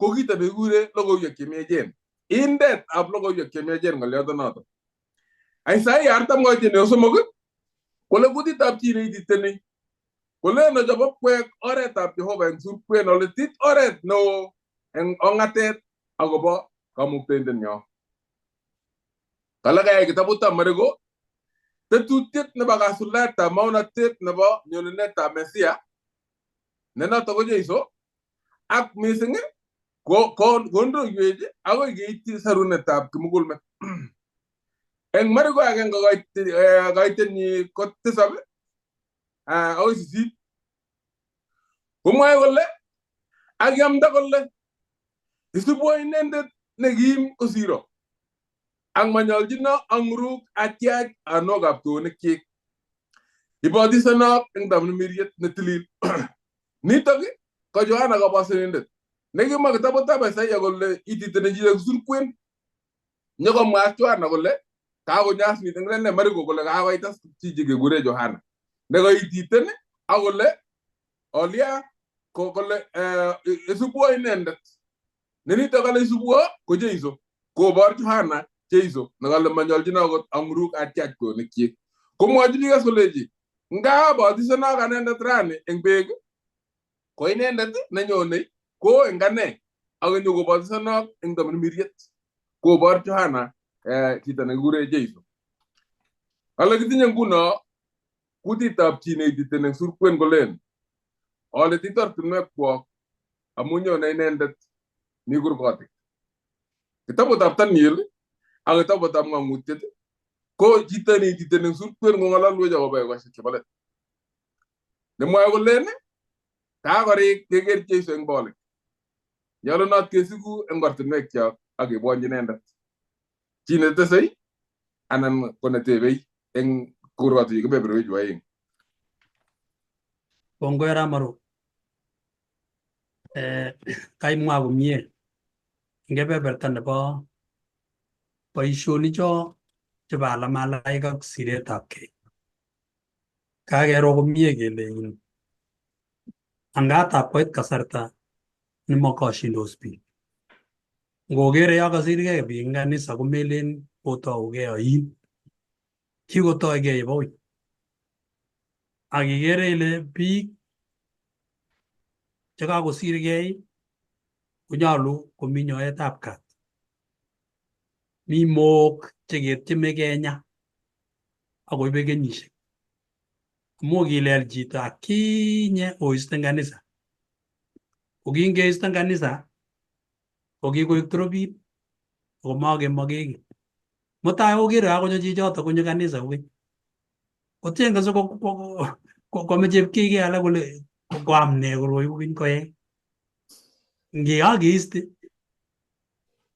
ko kito nekikure logoiwek chemiachen. Indetab logoiwek chemiachen ng'oliondo noto. Isaiah 43 kole kutitab chi neititeni kolen ochop okwek oretab Jehova eng surkwen oletit oret neo eng ong'atet akobo kamuktaindenyo. Kale kayai kitabutab Mariko tetutiet nebo kasuldaetab maonatet nebo nyonunetab Mesia ne noto ko Jeiso ak mising kondoiwech akoi keityi sorunetab kimugulmet. Eng Mariko agenge koitenyi ko 7 akoi 8 komwoe kole akiamda kole isubwo inendet nekim kosiro ak manyolchino ang'uruk atyach anokab kweonikchik. Ibotisanok eng tamirmiriet netilil. Nitok ko Johana Kabatisanindet. Nekimwa kitabutab Isaiah kole ititeni chito eng surkwen. Nyokomwa ak Johana kole kakonyo as eng lene Mariko kole kakoit as chichi kekure Johana. Nekaititen ak kole olia ko kole isubwo inendet. Ne nito kale isubwo ko Jeiso. Kobor Johana Jeiso nekale manyolchin akot ang'uruk atiach kweonikchik. Komwochi biik as kolechi nga batisanok anendet rani eng beek ko inendet nenyone ko eng ane akonyo kobatisanok eng tamirmiriet. Kobor Johana chito nekikure Jeiso. Kale kitinye nguno kutitab chi neititen eng surkwen kolen ole tit ortinwekwok amu nyone inendet mi kurgotik. Kitabutab Daniel ak kitabutab Ng'ang'utiet ko chito neititen eng surkwen kong'ololwech akobo ekosiek chebo let. Nemwoe kolen kakorik keker Jeiso eng bolik. Nyolunot kesiku eng ortinwekyok ak kebwonchi inendet. Chi netesei anan ko netebei eng kurgotik kebeberwechu oeng. Kongoi Ramaru. Kaimwa komie eng kebeberta nebo boisionicho chebo alamalaik ak siretab kei. Kakero komie kele in angatab koit kasarta nemokoshindos biik. Ngokere yo kosirgei biik eng kanisa komelen kotougei oin. Kikotoigei yebo wui. Ak ikere ile biik chekakosirgei konyolu komi nyoetab kat. Mi mook cheketieme kenya akoibe kenyisiek. Amu kilel chito akinye oiste kanisa. Ko kingeiste kanisa ko kikoik torobit ako makemokeki. Mutai okere kakonyo chichoto konyo kanisa kokeny. Kotienge so kwame chepkeke alak kole koam ne koroi kokeny koek. Ngikakeiste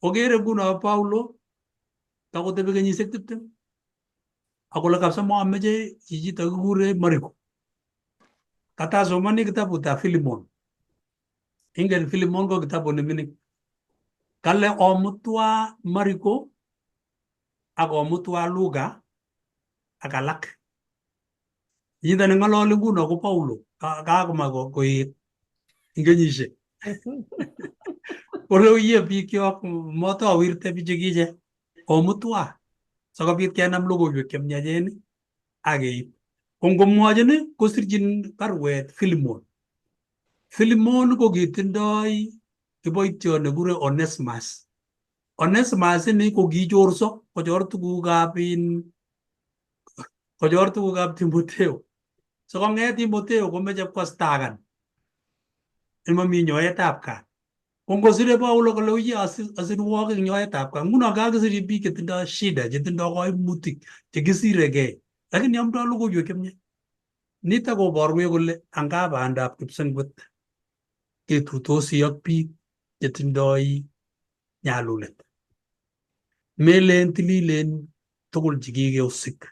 okere nguno Paulo kakotebi kenyisiek 20 akole kabisa moameche chichito kikure Mariko. Katasomani kitabutab Philemon. Ingen Philemon ko kitabut nemining. Kale omutwa Mariko ak omutwa Luka ak alak. Chito neng'ololi nguno ko Paulo. Kakomach koet eng kenyisiek. Kole uye bikyok motowirte bichu kiche omutwa sikobit kenam logoiwek chemiachen ak keib. Ko ngomwochin kosirchin baruet Philemon. Philemon ko kitindoi kiboitiot nekure Onesmus. Onesmus ini ko kichorso kochor tugukab in kochor tugukab Timoteo. So kong'et Timoteo komeche kostakan mami nyoetab kat. Ko ngosire Paulo kole uye asirwokik nyoetab kat. Nguno kakisir biik chetindoi shida, chetindoi koimutik chekisiregei. Lakini amdoi logoiwek chemiach. Nito koborwech kole anga bandab kipsengwet ketuitosi ak biik chetindoi nyalulet. Melen tililen tugul chekikeusik.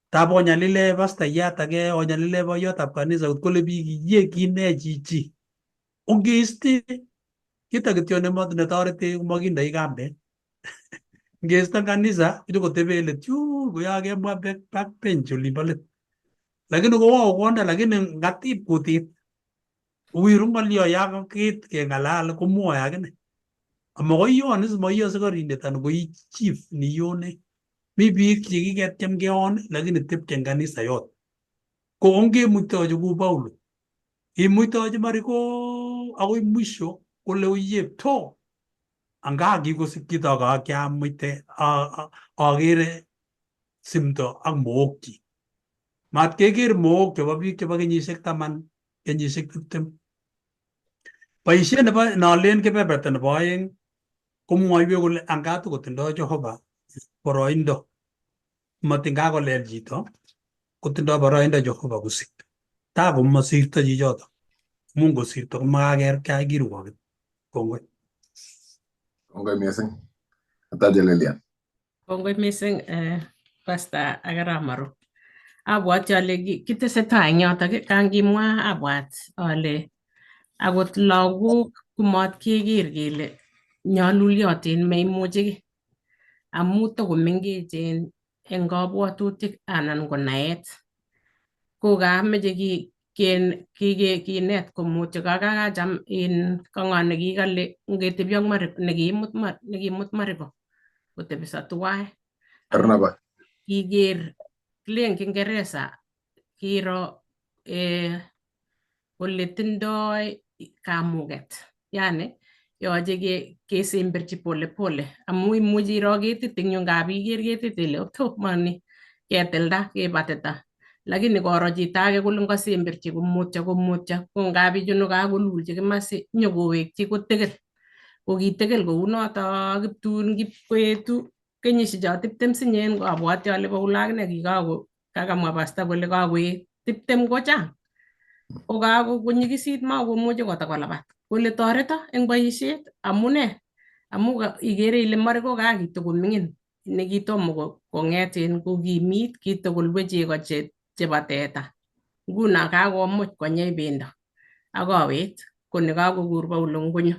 Tab onyalile pastayat age onyalile boiyotab kanisa kot kole biik ye kine chichi. Ongeiste kito kityo netoretech komakindoi kambet. Ngeiste kanisa kotebe let yun koya kemwa back bench olimbo let. Lakini kowo konda lakini ngatip kutit. Wiru ng'olyo ya kakit keng'alal komwoe akine. Amakoi ion is moi asikarindet anan ko i chief niyone. Mi biik chekiketyem keon lakini tepche eng kanisa yot. Ko ongemuitochi kou Paulo. Imuitochi Mariko akoi mwisho kole uye to. Anga kikosikyi toka kiamuite akere simto ak mookchi. Mat keker mook chebo biik chebo kenyisiek 10, kenyisiek 20. Boisiet nebo nolen kebeberta nebo 2 komwoiwech kole anga tokotindoi Jehova boroindo. Matin kakolel chito kotindoi boroindo Jehova kosik. Ta komasirto chichoto. Amun kosirto komakakerkei kirwoket. Kongoi. Kongoi missing. Ataje Lilian. Kongoi missing Pastor Akaramaru. Abwati ale kitesetai eng yotok kangimwa abwat ale Akot lagok komat keker kele nyaluliotin meimuchikei amu tokomengechen eng kabwatutik anan ko naet. Ko kameche kinet komutyo kakacham in kang'o nekikale ngetebi ak Mariko nekimut Mariko kotebiso tuwai. Barnaba. Kiker kilen Kiingereza kiro kole tindoi kamuget yani yoche kesemberchi pole pole amu imuchi iro ketit eng yu ngap iker ketit ile to mani ketilda kebatita lakini koro chito age kole ngosemberchi komutyo komutyo ko ngap ichunu kakolulchi kimasi nyokowekchi kotegel ko kitegel kounoto kiptun kipkoetu kenyisiek cho 20 sinyen abwati ale koulo akine kikako kakamwa pasta kole kakoet 20 ko chang ko kakonyikisit makomuchi kotakolabat kole toreto eng boisiet amune amu ikere ile Mariko kakitokoming'in nekitomo kong'et in kokimit kitokolue chego chebo teta nguno kakomuch konyei bendo ak kowet ko nekakokur Paulo ngonyo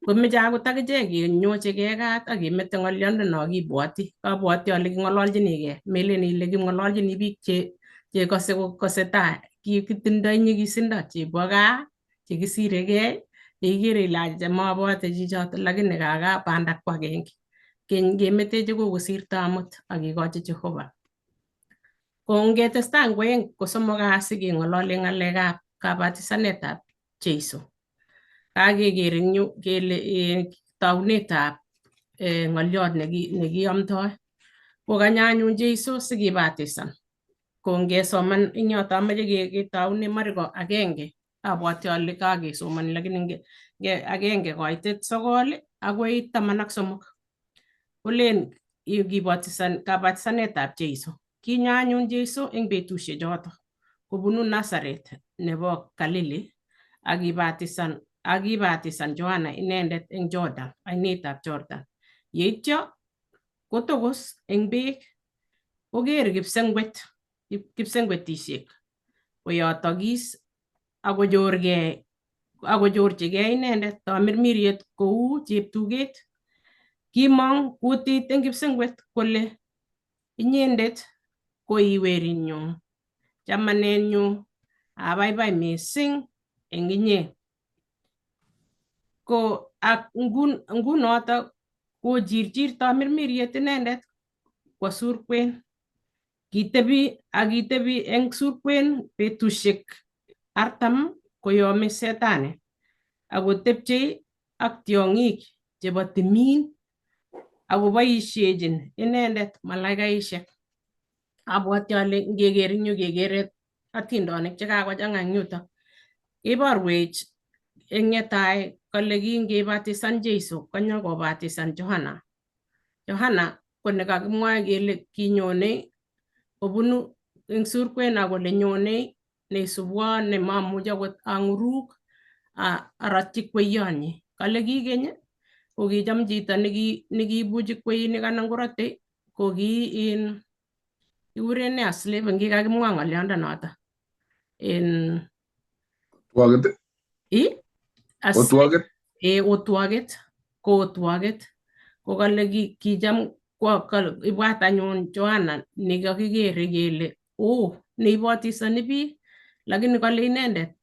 komeche akot akichek kenyochigei kat ak kemete ng'oliondo no kibwoti kabwoti ale king'ololchinigei melen ile king'ololchini biik chekose kokose tai kitindoi nyikisindo chebo gaa chekisiregei cheikere ile acha mabote chichoto lakini kaka banda ko agenge kemetechi kokosirto amut ak kekochi Jehova. Ko ngetestai eng kwoeng ko somok kasi keng'olole ng'alekab kabatisanetab Jeiso. Kakeker eng yu kele taunetab ng'oliot nekiamdoi. Kokanya anyun Jeiso sikibatisan. Ko ngesoman eng yoto amoche ketoune Mariko 1 abwati ale kakesomoni lakini 1-9 akoi 13. Kolen kabatisanetab Jeiso. Kinyo anyun Jeiso eng betusiek choto kobunu Nazaret nebo Galili ak kibatisan Johana inendet eng Jordan, ainetab Jordan. Yeityo kotokos eng beek koker kipsengwetisiek koyotokis akochorchigei inendet tamirmiriet kou cheptuket. Kimong kutit eng kipsengwet kole inyendet ko i werinyun, chamanenyu, abaibai mising eng inye. Ko ak ngunoto kochirchir tamirmiriet inendet kwo surkwen. Kitebi ak kitebi eng surkwen betusiek 40 koyome setani akotepchei ak tiong'ik chebo timin akoboisiechin inendet malaikaisiek. Abwati ale ngeker eng yu kekere atindonik chekakochang'a eng yuto. Iborwech eng netai kole kingebatisan Jeiso konyo kobatisan Johana. Johana ko nekakimwoe kele kinyone kobunu eng surkwen akole nyone neisubwon nemamuchi akot ang'uruk arotyi kweyonyi. Kale kikeny ko kicham chito nekiibuchi kweinik anan korote ko ki in kikuren nee a slave kikakimwa ng'oliondo noto. In Otwoket? Otwoket? Otwoket ko otwoket ko kale kicham ibwat anyun Johana nekakikere kele oo neibotisoni biik lakini kale inendet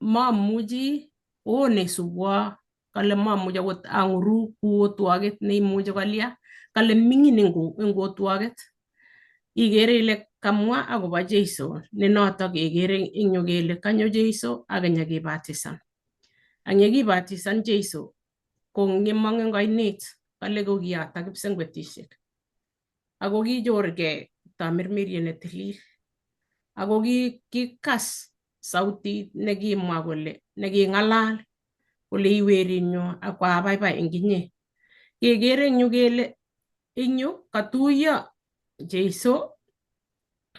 mamuchi oo neisubwo kale mamuchi akot ang'uruk ku otwoket neimuchi kolya kale ming'in eng otwoket. Ikere ile kamwa akobo Jeiso nenoto kekere eng yu kele kanyo Jeiso ak nyekibatisan. Ak yekibatisan Jeiso ko ngimong eng oinet kale ko kiyatak kipsengwetisiek. Ako kichorgei tamirmiriet netilil. Ako kikas sautit nekimwa kole neking'alal kole iwerinyu ak koabaibai eng inye. Kekere eng yu kele eng yu katuiyo Jeiso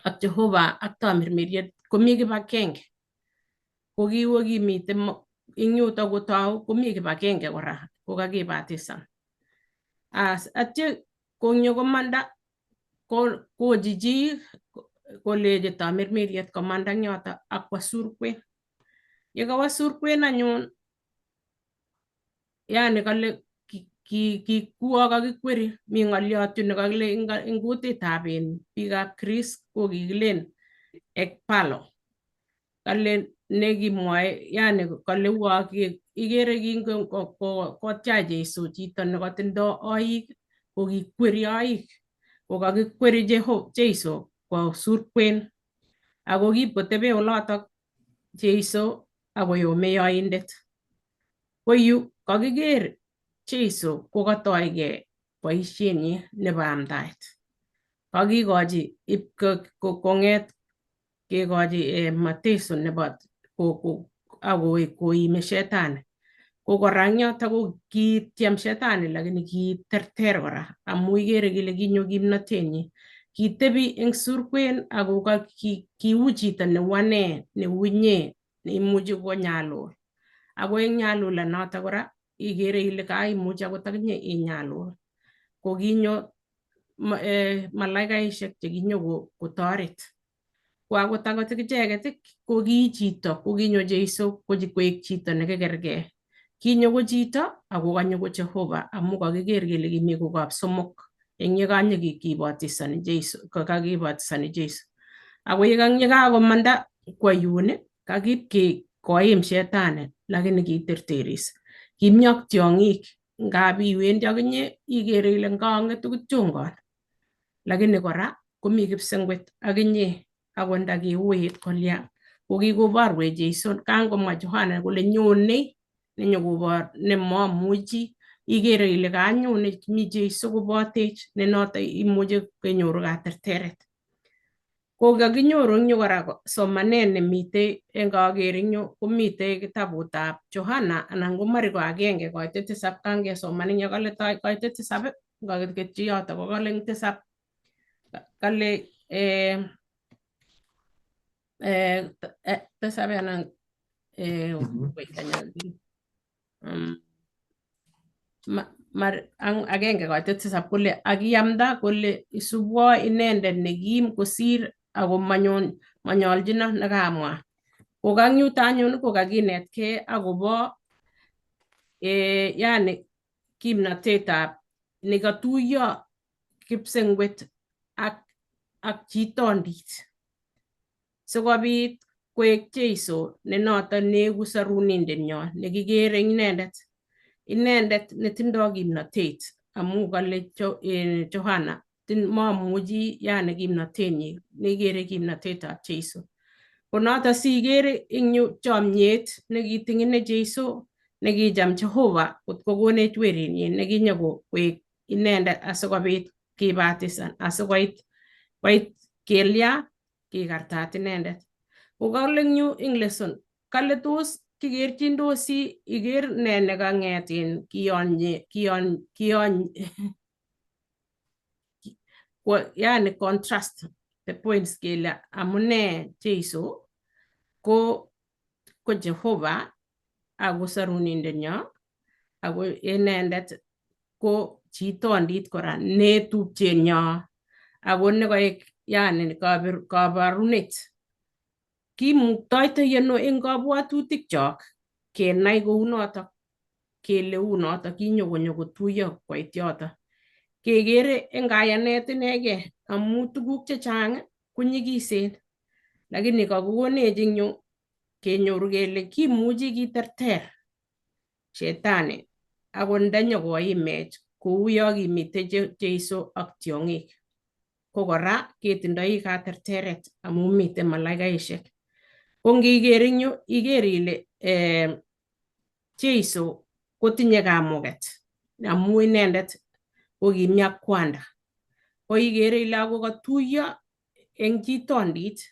ak Jehova ak tamirmiriet komi kibakenge. Ko kiwo kimiten eng yuto kotou komi kibakenge kora kokakibatisan. As atyo konyo komanda kochichi koleji tamirmiriet komanda eng yoto ak kwo surkwen. Yekawo surkwen anyun yani kale kikuo kakikweri mi ng'oliot yu nekakile eng kutitab in biikab Greece ko kikilen ekpalo kale nekimwoe yani kale uo ikere kingotyach Jesu chito nekatindo oik ko kikweri oik ko kakikweri Jesu kwo surkwen ako kipkotebe olotok Jesu akoyome yoindet. Ko yu kakiker Jesu kokatoige boisienyi nebo amdaet. Kakikochi ip kong'et kekochi mateso nebo akoek koime shetani. Ko kora eng yoto ko kityem shetani lakini kiterter kora amu ikere kele kinyo kimnatenyi. Kitebi eng surkwen ako kiu chito neu ane neu inye neimuchi konyalul. Ako eng nyalula noto kora ikere ile kaimuch akot akinye inyalul. Ko kinyo malaikaishek chekinyo kotoret. Ko akot icheket ko ki chito ko kinyo Jesu koek chito nekekerkei. Kinyo ko chito ako kanyo ko Jehova amu kakiker kele kimi kokab somok eng yekanyo kibatisani Jesu kakibatisani Jesu. Ako yekakomanda kwo yun kakip koim shetani lakini kiterteris. Kimi ak tiong'ik ngap iwendi akinye ikere ile ngang'etu kityongon. Lakini kora komi kipsengwet akinye ako ndakiuit kolya ko kikoborwech Jesu kangomwa Johana kole nyone nenyokobor nemomuchi ikere ile kanyone mi Jesu kobotech ne noto imuche kenyoru katerteret. Ko kakinyoru eng yu kora somanet nemitei eng kaker eng yu komitei kitabutab Johana anan ko Mariko agenge koitet tisab kangesoman eng yo kale koitet tisab ngaketyi yoto ko kale eng tisab kale tisab anan agenge koitet tisab kole akiamda kole isubwo inendet nekim kosir ako manyoljino nekamwa. Ko kang yuto anyun ko kakinetkei akobo yani kimnatetab nekatuiyo kipsengwet ak chitondit sikobit koek Jesu ne noto neeku sorunindenyo nekikere inendet. Inendet netindo kimnatet amu kale Johana mamuchi yani kimnatenyi nekikere kimnatetab Jesu. Ko noto sikere eng yu chomyet nekiting'ine Jesu nekicham Jehova kot kokonech werinyi nekinyo koek inendet asikobit kibatisan asikoit koit kelya kikartat inendet. Ko kale eng yu eng lesson kale tos kikerchindosi iker ne nekang'et in kiyonye yani contrast the points kele amune Jesu ko Jehova ako sorunindenyo ako inendet ko chitondit kora netupchenyo ako nekoek yani kabarunet. Kimuktoito ano eng kabwatutikchok kenai kounotok kele unotok kinyo konyo kotuiyo koit yoto. Kekere eng kayanet inegei amu tuguk chechang konyikisen lakini kakikonech eng yu kenyoru kele kimuchi kiterter shetani ako ndanyo koimech kou yo kimitei Jesu ak tiong'ik. Ko kora ketindoi katerteret amu mitei malaikaishek. Ko ngiker eng yu iker ile Jesu kotinye kamuket amu inendet ko kimi ak kwanda. Ko ikere ile ako katuiyo eng chitondit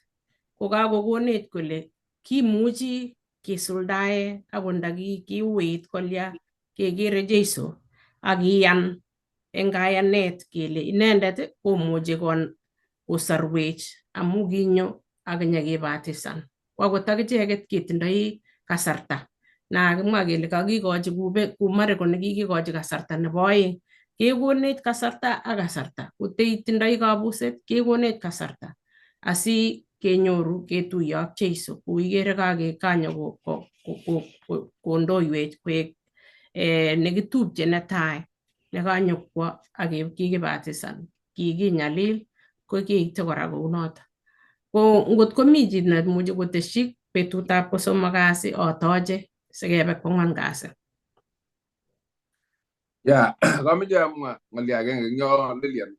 ko kakokonech kole kimuchi kisuldae ako nda kiuit kolya kekere Jesu ak iyan eng kayanet kele inendet komuchi kosorwech amu kinyo ak nyekebatisan. Ko akot akicheket ketindoi kasarta na kimwa kele kakikochi ku Mariko nekikikochi kasarta nebo oeng kekonech kasarta ak kasarta koteitindoi kabuset kekonech kasarta asi kenyoru ketuiyo ak Jesu kou ikere kanyo kondoiwech koek nekitupche netai nekanyokwo ak kikibatisan kikinyalil ko kiite kora kounoto. Ko ngot komi chito nemuchi kotesyi betutab kosomok kasi otoche sikebe kwangwan kasi. Ya, kameche amwa ng'olyo agenge eng yo Lilian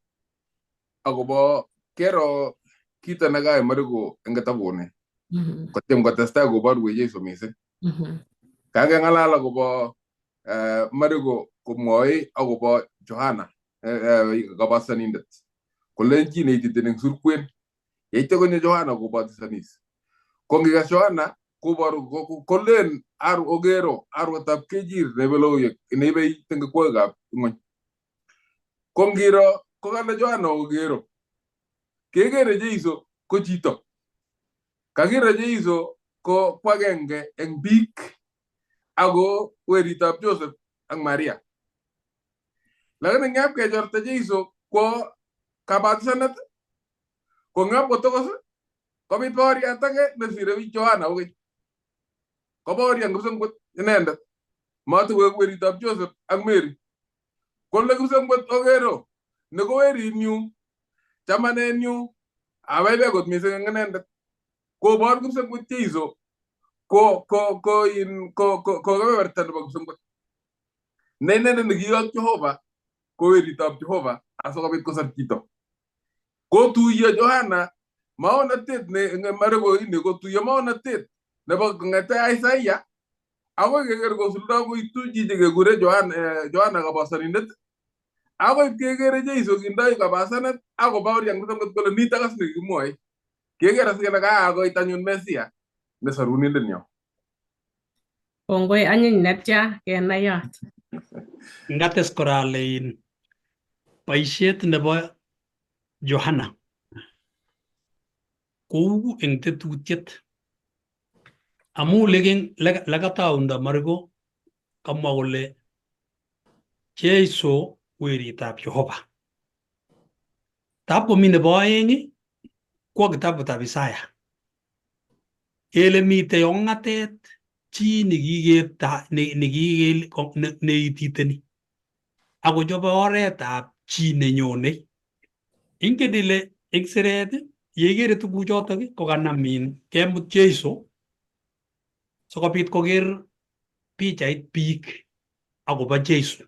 akobo kero kito nekayai Mariko eng kitabuni kotyem kotestai koborwech Jesu mising. Kakeng'alal akobo Mariko komwoe akobo Johana kabatisanindet kolen chi neititen eng surkwen yeityo konyo Johana kobatisanis. Ko ngikas Johana koboru kolen okero arwetab kejir neibe logoiwek neibe tengekwoikab ng'wony. Ko ngiro kokale Johana okero kekere Jeiso ko chito. Kakiro Jeiso ko kwagenge eng biik ako weritab Joseph ak Maria. Lakini ngap kechorta Jeiso kwo kabatisanet ko ngap kotokos kobit boriat age nesire biik Johana kokeny. Kobaorian kipsengwet inendet. Matokoek weritab Joseph ak Mary. Kole kipsengwet okero ne ko werinyu, chamanenyu, abaibai kot mising eng inendet. Kobor kipsengwet Jeiso ko ko ko in ko ko ko kebeberta nebo kipsengwet. Ne inendet nekiyok Jehova ko weritab Jehova asikobit kosor chito. Kotuiyo Johana maonatet ne Mariko ini kotuiyo maonatet nebo kong'ete Isaiah akoi keker kosuldo koitu chichi kekure Johana kabasanindet akoi kekere Jeiso kindoi kabasanet akobaorian kipsengwet kole nitok as nekikimwoe. Keker asikele kakoit anyun Mesia ne sorunindenyo. Kongoi anyiny netya kenai yot. Ngates kora ale in boisiet nebo Johana kou eng tetutiet amu lekataundo Mariko kamwa kole Jeiso weritab Jehova. Tab komi nebo oeng kwo kitabutab Isaya. Kele mitei ong'atet chi neititeni akochobe oretab chi nenyone. Ingen ile eng siret yeikere tuguchotok kokanam in kemut Jeiso sikobit koker pichait biik akobo Jeiso.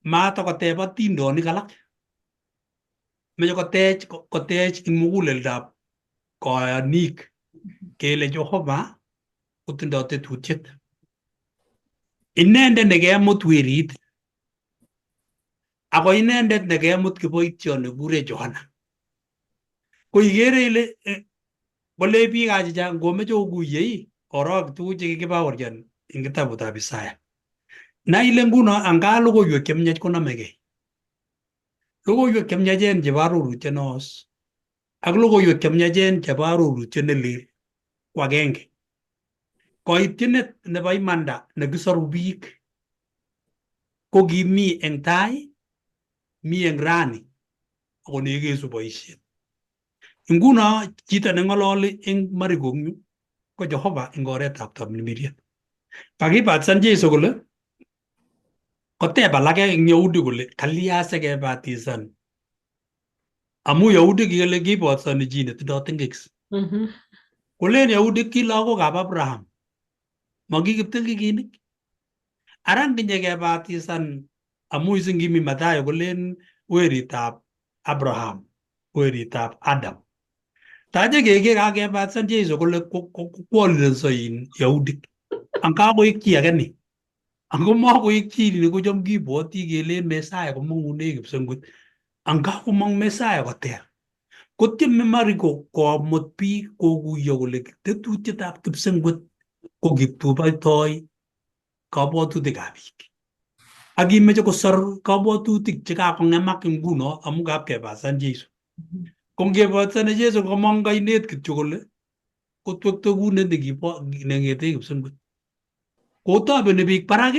Matakoteb atindonik alak. Meche kotech eng muguleldab koyonik kele Jehova kotindo tetutiet. Inendet nekemut werit ako inendet nekemut kiboityo nekure Johana. Ko ikere ile kole biik chechang ngomeche okuye korok tuguk chekikibaorian eng kitabutab Isaya. Nai ile nguno anga logoiwek chemiach konomegei. Logoiwek chemiachen chebo arorutiet neos ak logoiwek chemiachen chebo arorutiet nelel ko agenge. Koityinet nebo imanda nekisoru biik ko kimi eng tai, mi eng rani ako nekesu boisiet. Nguno chito neng'ololi eng Mariko eng yu ko Jehova eng oretab tamirmiriet. Kakibatisan Jeiso kole koteb alake eng Yahudi kole kalya sikebatisan amu Yahudi kikele kibotisoni chi netindoi ting'ik. Kolen Yahudi ki lagokab Abraham maki kipting'ikinik. Ara nginyekebatisan amu isingimi Mathayo kolen weritab Abraham, weritab Adam. Tache keker kakebatisan Jeiso kole kwolirenso in Yahudik. Ang kakoek chi age ni. Ango makoek chi ni kocham kibwoti kelen Mesaya komong'une kipsengwet. Ang kakomong Mesaya koter. Kotyeme Mariko komut biik kokuiyo kole tetutietab kipsengwet ko kiptubaitoi kabwatutikab biik. Ak imeche kosor kabwatutik chekakong'emak nguno amu kapkebasan Jeiso. Ko ngebatisani Jeiso komong kainet kityo kole kotwekto kunet nekibo neng'ete kipsengwet. Kotobeni biik barak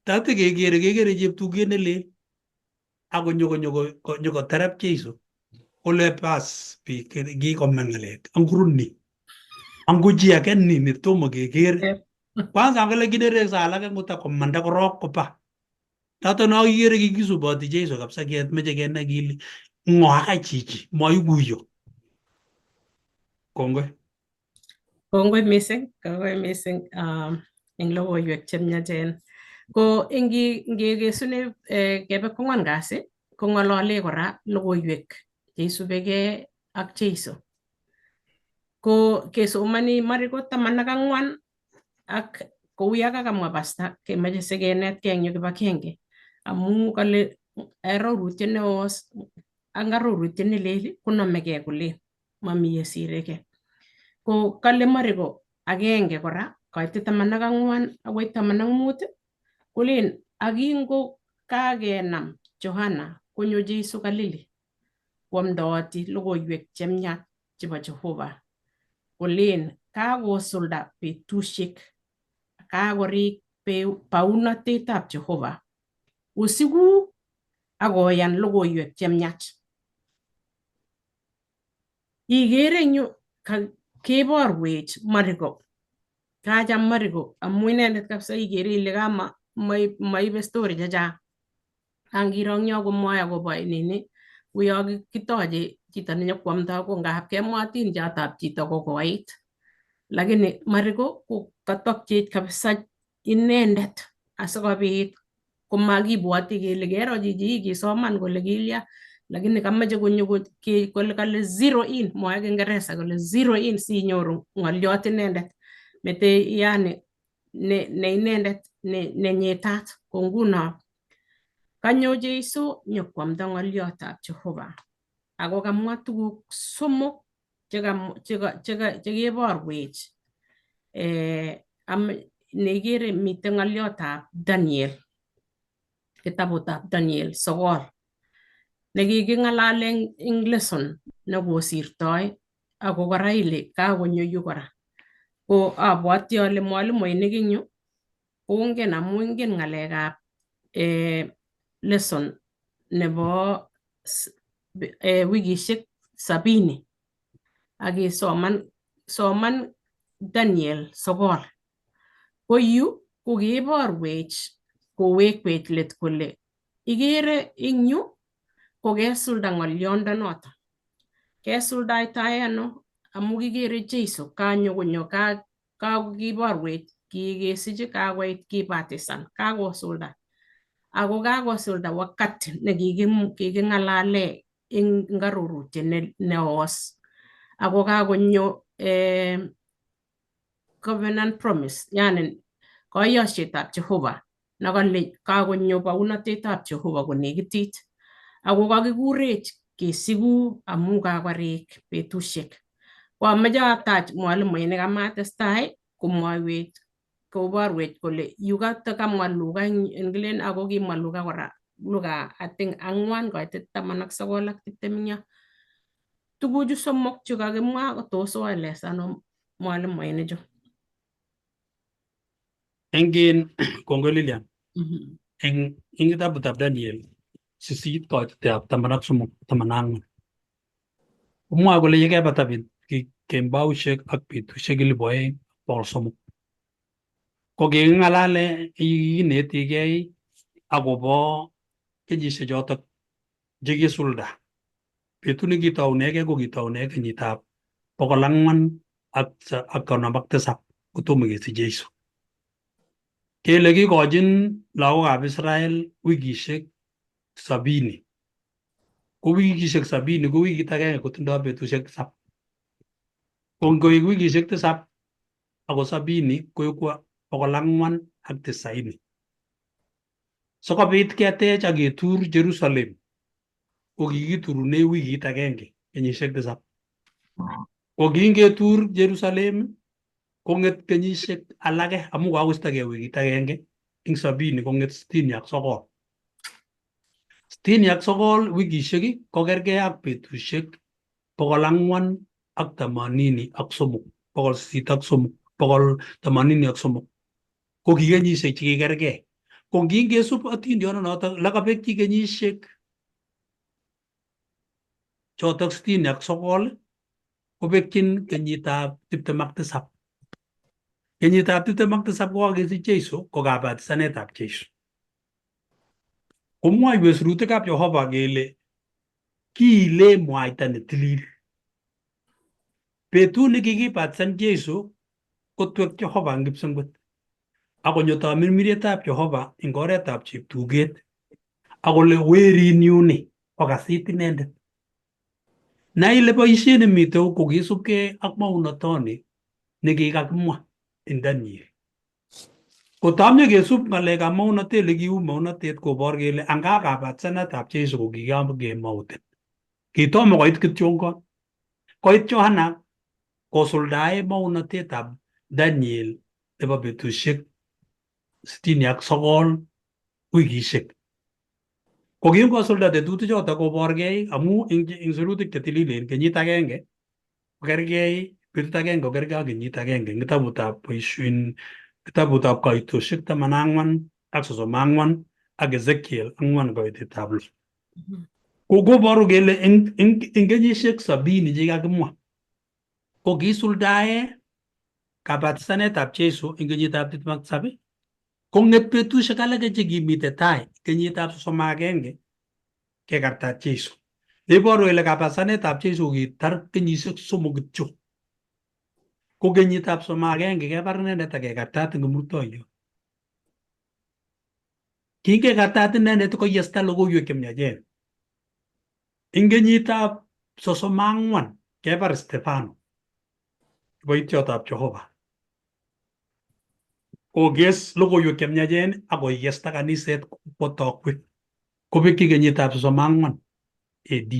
tate kekere kekere cheptuket nelel ako nyokoterep Jeiso kole bas biik kikome ng'alek angurun ni. Ango chi age ni netomo keker. Kwanza angele kinerekse alake nguta komanda korok koba. Noton akikere kikisuboti Jesu kabisa kemeche kenai kele ng'o akai chichi moikuyo. Kongoi. Kongoi mising, kongoi mising eng logoiwek chemiachen. Ko ingekesune kebe kwangwan kasi kong'olole kora logoiwek cheisubekee ak Jesu. Ko kesomani Mariko 14 ak kou ya kakamwa pasta kemoche sikenetkei eng yu kibagenge amu kale arorutiet neos ak arorutiet nelel konomegei kolen mami yesirekei. Ko kale Mariko 1 kora koitit 14 akoi 15 kolen akingo kakenam Johana konyo Jesu Galili kwamdooti logoiwek chemiach chebo Jehova kolen kakosulda betusiek kakorik baunotetab Jehova usiku akoyan logoiwek chemiach. Ikere eng yu keborwech Mariko kacham Mariko amu inendet kabisa ikere ile kama maibe story chechang. Angiro eng yo komwoe akobo nini uyo kitoche chito nenyokwomdoi ko ngap kemwa atindiotap chito kokoit. Lakini Mariko ko katokchech kabisa inendet asikobit komakibwoti kele kero chichi kisoman kole kilya lakini kamache konyo kole kale zero in mwoe Kiingereza kole zero in sinyoru ng'oliot inendet mete yani ne inendet nenyetat ko nguno kanyo Jesu nyokwamda ng'oliotab Jehova ako kamwa tuguk somok chekeborwech neikere miten ng'oliotab Daniel kitabutab Daniel 9 nekiking'alale eng lesson nekosirtoi ako kora ile kakonyo yu kora. Ko abwati ale mwalimuinik eng yu kongen amu ingen ng'alekab lesson nebo wikishek 70 ak soman Daniel 9. Ko yu ko keborwech kowekwech let kole ikere eng yu ko kesulda ng'oliondonoto. Kesuldaitae ano amu kikere Jesu kanyo konyo kakiborwech kikesich kakoit kibatisan kakosulda. Ako kakosulda wakati nekiking'alale eng arorutiet neos. Ako kakonyo covenant promise yani koyosietab Jehova nekale kakonyo baunotetab Jehova konekitit. Ako kakikurech kesiku amu kakorik betusiek. Ko amache atach mwalimuinik amatestai komwoiwech koborwech kole yu kamwa Luka eng kilen ako kimwa Luka kora Luka I think 4 koitit 19 ak 20 eng yo. Tuguchu somok chu kakimwa ko tos oelesan mwalimuinichu. Eng kongoi Lilian. Eng kitabutab Daniel 8 koititab 13 14. Komwoe kole yekebata kemboushek ak betusiek 2300. Ko kiking'alale kikinetikei akobo kenyisiek chotok chekisulda. Betut nekitounegei ko kitoune kenyitab 457 kotomo kesich Jesu. Kele kikochin lagokab Israel wikishek 70. Ko wikishek 70 ko wikit agenge kotindoi betusiek 7. Ko ngoik wikishek 7 ako 70 koeku 490. Sikobit ketech ak ketur Jerusalem ko kikiturune wikit agenge kenyisiek 7. Ko kingetur Jerusalem kong'et kenyisiek alake amu kakostokei wikit agenge eng 70 kong'et 69. 69 wikishek ko kergei ak betusiek 483 803 183 ko ki kenyisiek chekikergei. Ko ngingesub atindiot lakabekyi kenyisiek chotok 69 Kobekyin kenyitab 27. Kenyitab 27 kokakesich Jesu ko kabatisanetab Jesu. Komwoiwech sirutikab Jehova kele kiile mwaita netilil. Betut nekikibatisan Jesu kotwek Jehova eng kipsengwet akonyo tamirmirietab Jehova eng oretab cheptuget akole werinyu ni kokasit inendet. Nai ile boisiet nemitei kokisubkei ak maunotoni nekikakimwa en Daniel. Kotamye kesub ng'alekab maunotet lekiu maunotet kobor kele anga kabatisanetab Jesu ko kikakemauten. Kitomo koit kityongon. Koit Johana kosuldae maunotetab Daniel nebo betusiek 69 wikisiek. Ko kingosulda tetutik chotok koborgei amu eng sirutik chetililen kenyit agenge kokergei betut agenge kokergei ak kenyit agenge eng kitabutab boisien kitabutab kaitoshek 14 ak 34 ak Ezekiel 4 koitetab lo. Ko koboru kele eng kenyisiek 70 chekakimwa ko kisuldae kabatisanetab Jesu eng kenyitab 27 kong'et betusiek alake chekimite tai kenyitab 31 kekartat Jesu. Neiboru kele kabatisanetab Jesu kitar kenyisiek 3 kityo. Ko kenyitab 31 kebar inendet ak kekartat eng kimurtoiyot. Kingekartat inendet koyesta logoiwek chemiachen. Eng kenyitab 34 kebar Stefano kiboityotab Jehova. Kokes logoiwek chemiachen ak koyesta kaniset kwo tokwek. Kobekyi kenyitab 34 AD.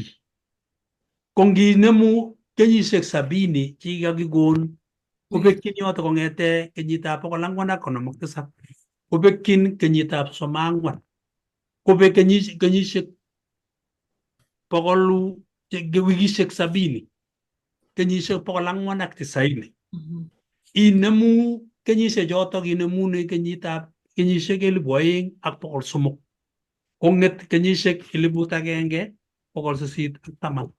Ko nginemu kenyisiek 70 chekikakikon kobekyin yoto kong'ete kenyitab 457 kobekyin kenyitab 34 kobek kenyisiek bokolu wikisiek 70 kenyisiek 490. Inemu kenyisiek chotok inemune kenyitab kenyisiek 2300 kong'et kenyisiek 1810.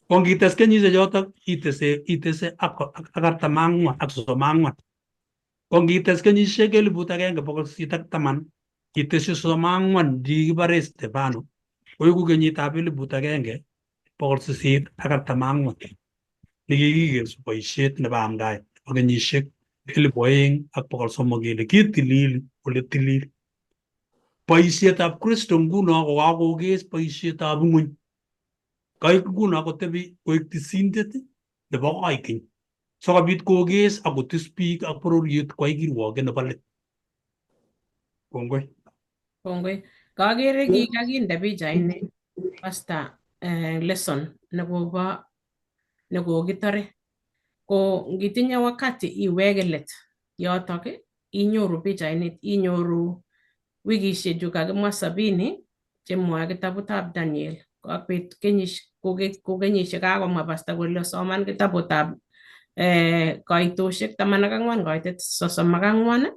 Ko ngites kenyisiek chotok itese ak 44 ak 34. Ko ngites kenyisiek 1810 itesyi 34 chekikibare Stefano koiku kenyitab 1844 nekikikesu boisiet nebo amdaet nebo kenyisiek 2300 kele kitilil ole tilil. Boisietab Kristo nguno kokakokes boisietab ng'weny. Koik nguno kotebi koik tisindet nebo koikeny sikobit kokes ak kotis biik ak bororiet kwai kirwoket nebo let. Kongoi. Kongoi. Kakere kikakinde pichaini pastor lesson nekobo nekokitore. Ko ngitinye wakati iweke let yotok inyoru pichainit, inyoru wikishechu kakimwa 70 chemwoe kitabutab Daniel ak ko kenyisiek kakomwa pastor kole soman kitabutab kaitoshek 14 koitet 34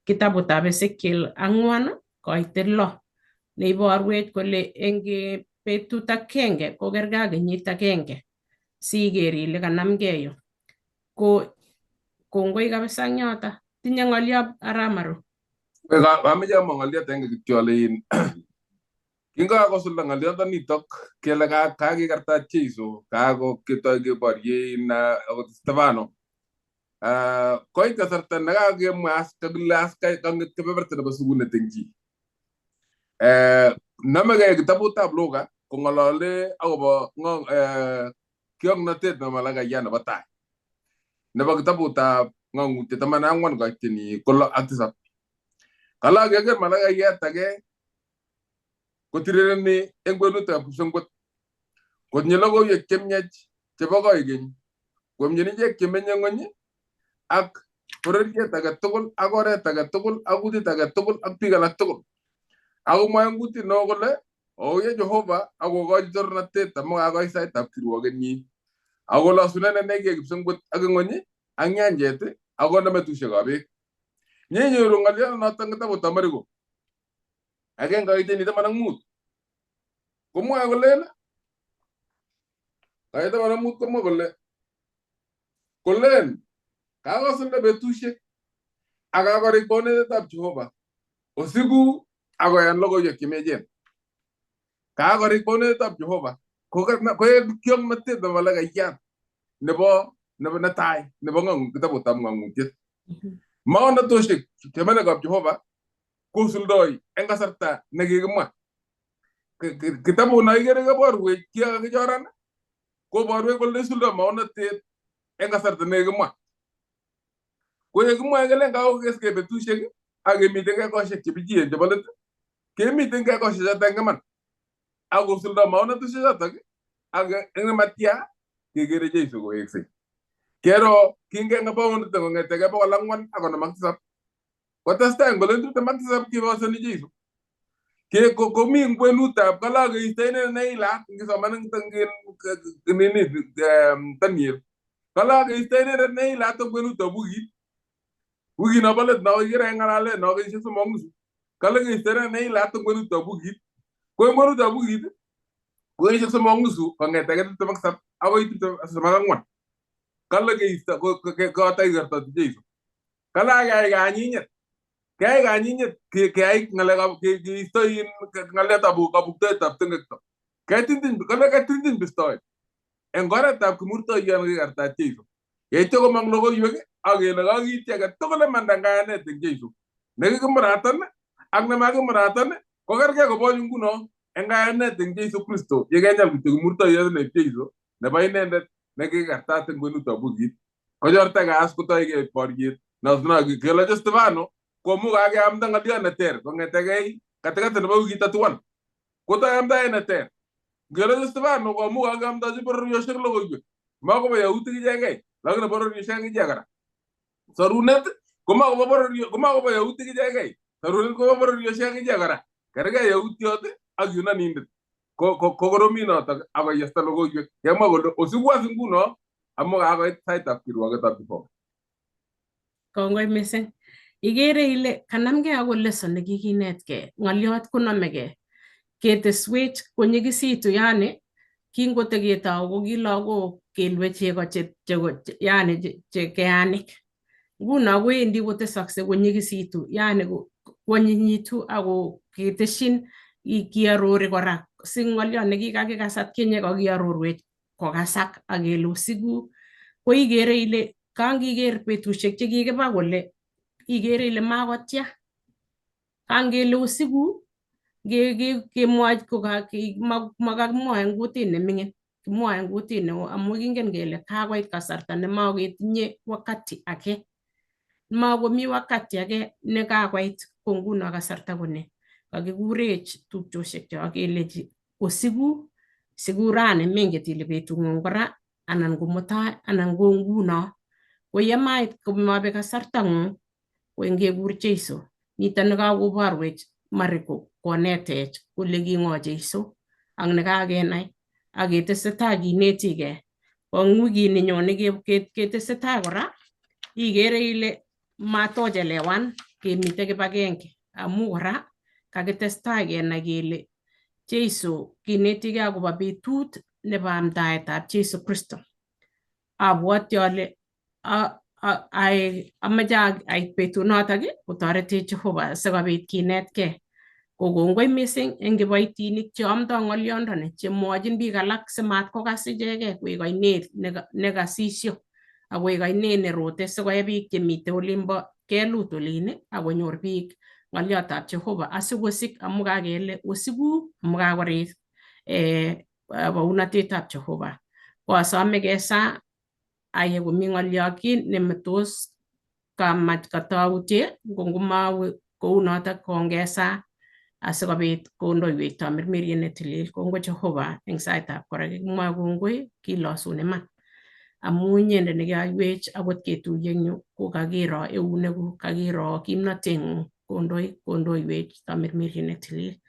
kitabutab Ezekiel 4 koitet 6 neiborwech kole eng betut agenge kokergei ak kenyit agenge siker ile kanamgei yu. Ko kongoi kabisa eng yoto. Tinye ng'olyot Aramaru. Kameche amwa ng'olyot agenge kityo ale in kingokakosulda ng'olyondonitok kele kakikartat Jesu kaketoi keborye akot Stefano koit kasarta nekakemwa kakile kang'et kebeberta nebo sukunet eng chi. Namegei kitabutab Luka kong'olole akobo kiong'notet nebo malakaiyan nebo tai nebo kitabutab ng'ong'utiet 14 koitini ko 6 ak 7. Kala keker malakaiyat age kotirireni eng kwenutab kipsengwet kotinye logoiwek chemiach chebo koikeny komyeni ichek chemenye ng'weny ak bororiet age tugul ak oret age tugul ak kutit age tugul ak biik alak tugul. Ako mwoe eng kutit neo kole ouye Jehova ak kokochi torornatet amu kakoit saitab kirwokenyi. Ako losune inegei kipsengwet ak ng'weny ak nyanjet ak konde metusiekab beek. Nyenyoru ng'olyonoto kitabutab Mariko 1:15. Komwoe kolen Kayat 15 komwa kole kolen kakosulda betusiek ak kakorik baunetab Jehova osiku akoyan logoiwek chemechen. Kakorik baunetab Jehova koek kiong'notet nebo lagaiyat nebo netai nebo kitabutab ng'ang'utiet. Maonatoshek chemenekab Jehova kosuldoi eng kasarta nekikimwa. Kitabut no ikere koborwech kikakichoran koborwech kole isuldoi maonatet eng kasarta nekikimwa. Ko yekimwoe kelen kakokeskei betusiek ak kemiten kekosiek chebichien chebo let, kemiten kekosiek chotok eng iman. Ak kosulda maonatosiek chotok ak eng nematya kekere Jesu koweksei. Kero kingenge baonate kong'etekei 457 kotestai eng 27 kibosoni Jesu. Komi eng kwenutab kala keisto inendet neilat ngisoman eng nini Daniel. Kala keisto inendet neilat eng kwenutab wikit. Wikit nobo let no ikere eng ng'alalet no kenyisiek 3.5. Kale keisto inendet neilat eng kwenutab wikit. Ko eng kwenutab wikit ko kenyisiek 3.5 kong'etekei 27 akoi 34. Kale keisto kotai kertoti Jesu. Kale akeyai kanyinyet. Keyai kanyinyet keyai ng'alekab keisto ng'aletab kabuktoetab tengekto. Kale ketintin bistoet eng oretab kimurtoiyot nekikartat Jesu. Yeityo komong logoiwek ak kele kakityi age tugul imanda eng kayanet eng Jesu. Nekikimuratan ak nemakimuratan kokerkei koboch nguno eng kayanet eng Jesu Kristo yekenyal kityo kimurtoiyot neib Jesu nebo inendet nekikartat eng kwenutab wikit. Kochorta kas kotoikei boriet keloche Stefano komu kakeamda ng'oliot neter kong'etekei katikati nebo wikit 31. Kotoi amdaet neter. Ngeloche Stefano komu kakeamdochi bororiosiek logoiwek. Makobo yautik ichegei, lakini bororiosiek akichek kora. Sorunet komakobo bororio komakobo yautik ichegei. Sorunet kobo bororiosiek akichek kora. Kerkei yautiot ak yunonindet. Kokoromi notok akoyesta logoiwek. Kemwa kole osibwas nguno amu kakoit saitab kirwoketab Jehova. Kongoi mising. Ikere ile kanamgei ako lesson nekikinetkei, ng'oliot konomegei. Keteswech konyikisitu yani kingoteketou ko ki lagok kelue chego yani che keanik. Nguno kowendi kotesokse konyikisitu yani kwonyinyitu ako keteshin kiarori kora si ng'oliot nekikakikas atkinye kokiarorwech kokasak ak kele usiku ko ikere ile kangiker betusiek chekikiba kole ikere ile makotya. Kangele usiku kemwoe makakimwoe eng kutit neming'in, kimwoe eng kutit neo amu kingen kele kakoit kasarta nemaketinye wakati ake. Makomi wakati ake nekakoit ko nguno kasarta koni. Kakikurech tupchosiekchok kelechi osiku, siku rani menget ile betung'ung kora anan ko mutai anan ko nguno. Ko yemait komabek kasartang'ung ko ngekur Jesu. Nito nekakoborwech Mariko konetech kole king'o Jesu ak nekakenai ak ketesetai kinetigei. Ko eng wikit nenyone ketesetai kora ikere ile matochelewan kemite kibagenge amu kora kakitestai kenai kele Jesu kinetigei akobo betut nebo amdaetab Jesu Kristo. Abwoti ale amache ait betunotok kotoretech Jehova sikobit kinetkei. Ko kongoi mising eng kiboitinik cheomdoi ng'oliondoni chemwochin biik alak simat kokas ichegei koek ainet nekasisyo ak koek ainet nerote sikoe biik chemite olimbo kelut olin akonyor biik ng'oliotab Jehova asikosik amu kakele osiku amu kakorik baunatetab Jehova. Ko asome kesaa aye komi ng'oliot kin nemetos kamach katautie ngo kounotok kongesaa asikobit kondoiwech tamirmiriet netilil. Kongoi Jehova eng saitab kora kikimwoe kongoi kilosun iman amu inyendet nekiyoiwech akot ketuiye eng yu ko kakiro eunekuk, kakiro kimnoteng'ung kondoi kondoiwech tamirmiriet netilil.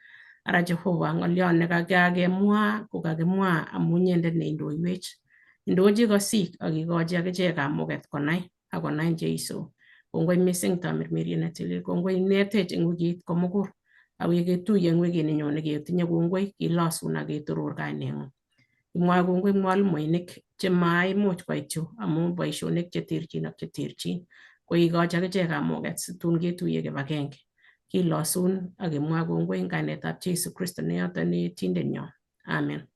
Ara Jehova ng'oliot nekakemwa ko kakimwa amu inyendet neindoiwech. Indochi kosik ak ikochi akichek kamuget konai akonai Jesu. Kongoi mising tamirmiriet netilil. Kongoi inetech eng wikit komugul ak yeketuiye eng wikit nenyone ketinye kongoi kilosun ak ketoror kaineng'ung. Kimwoe kongoi mwalimuinik chemaimuch koit yu amu boisionik cheterchin ak cheterchin. Ko ikochi akichek kamuget situn ketuiye kibagenge. Kilosun ak kemwoe kongoi eng kainetab Jesu Kristo neyoton ne yetindenyon. Amen.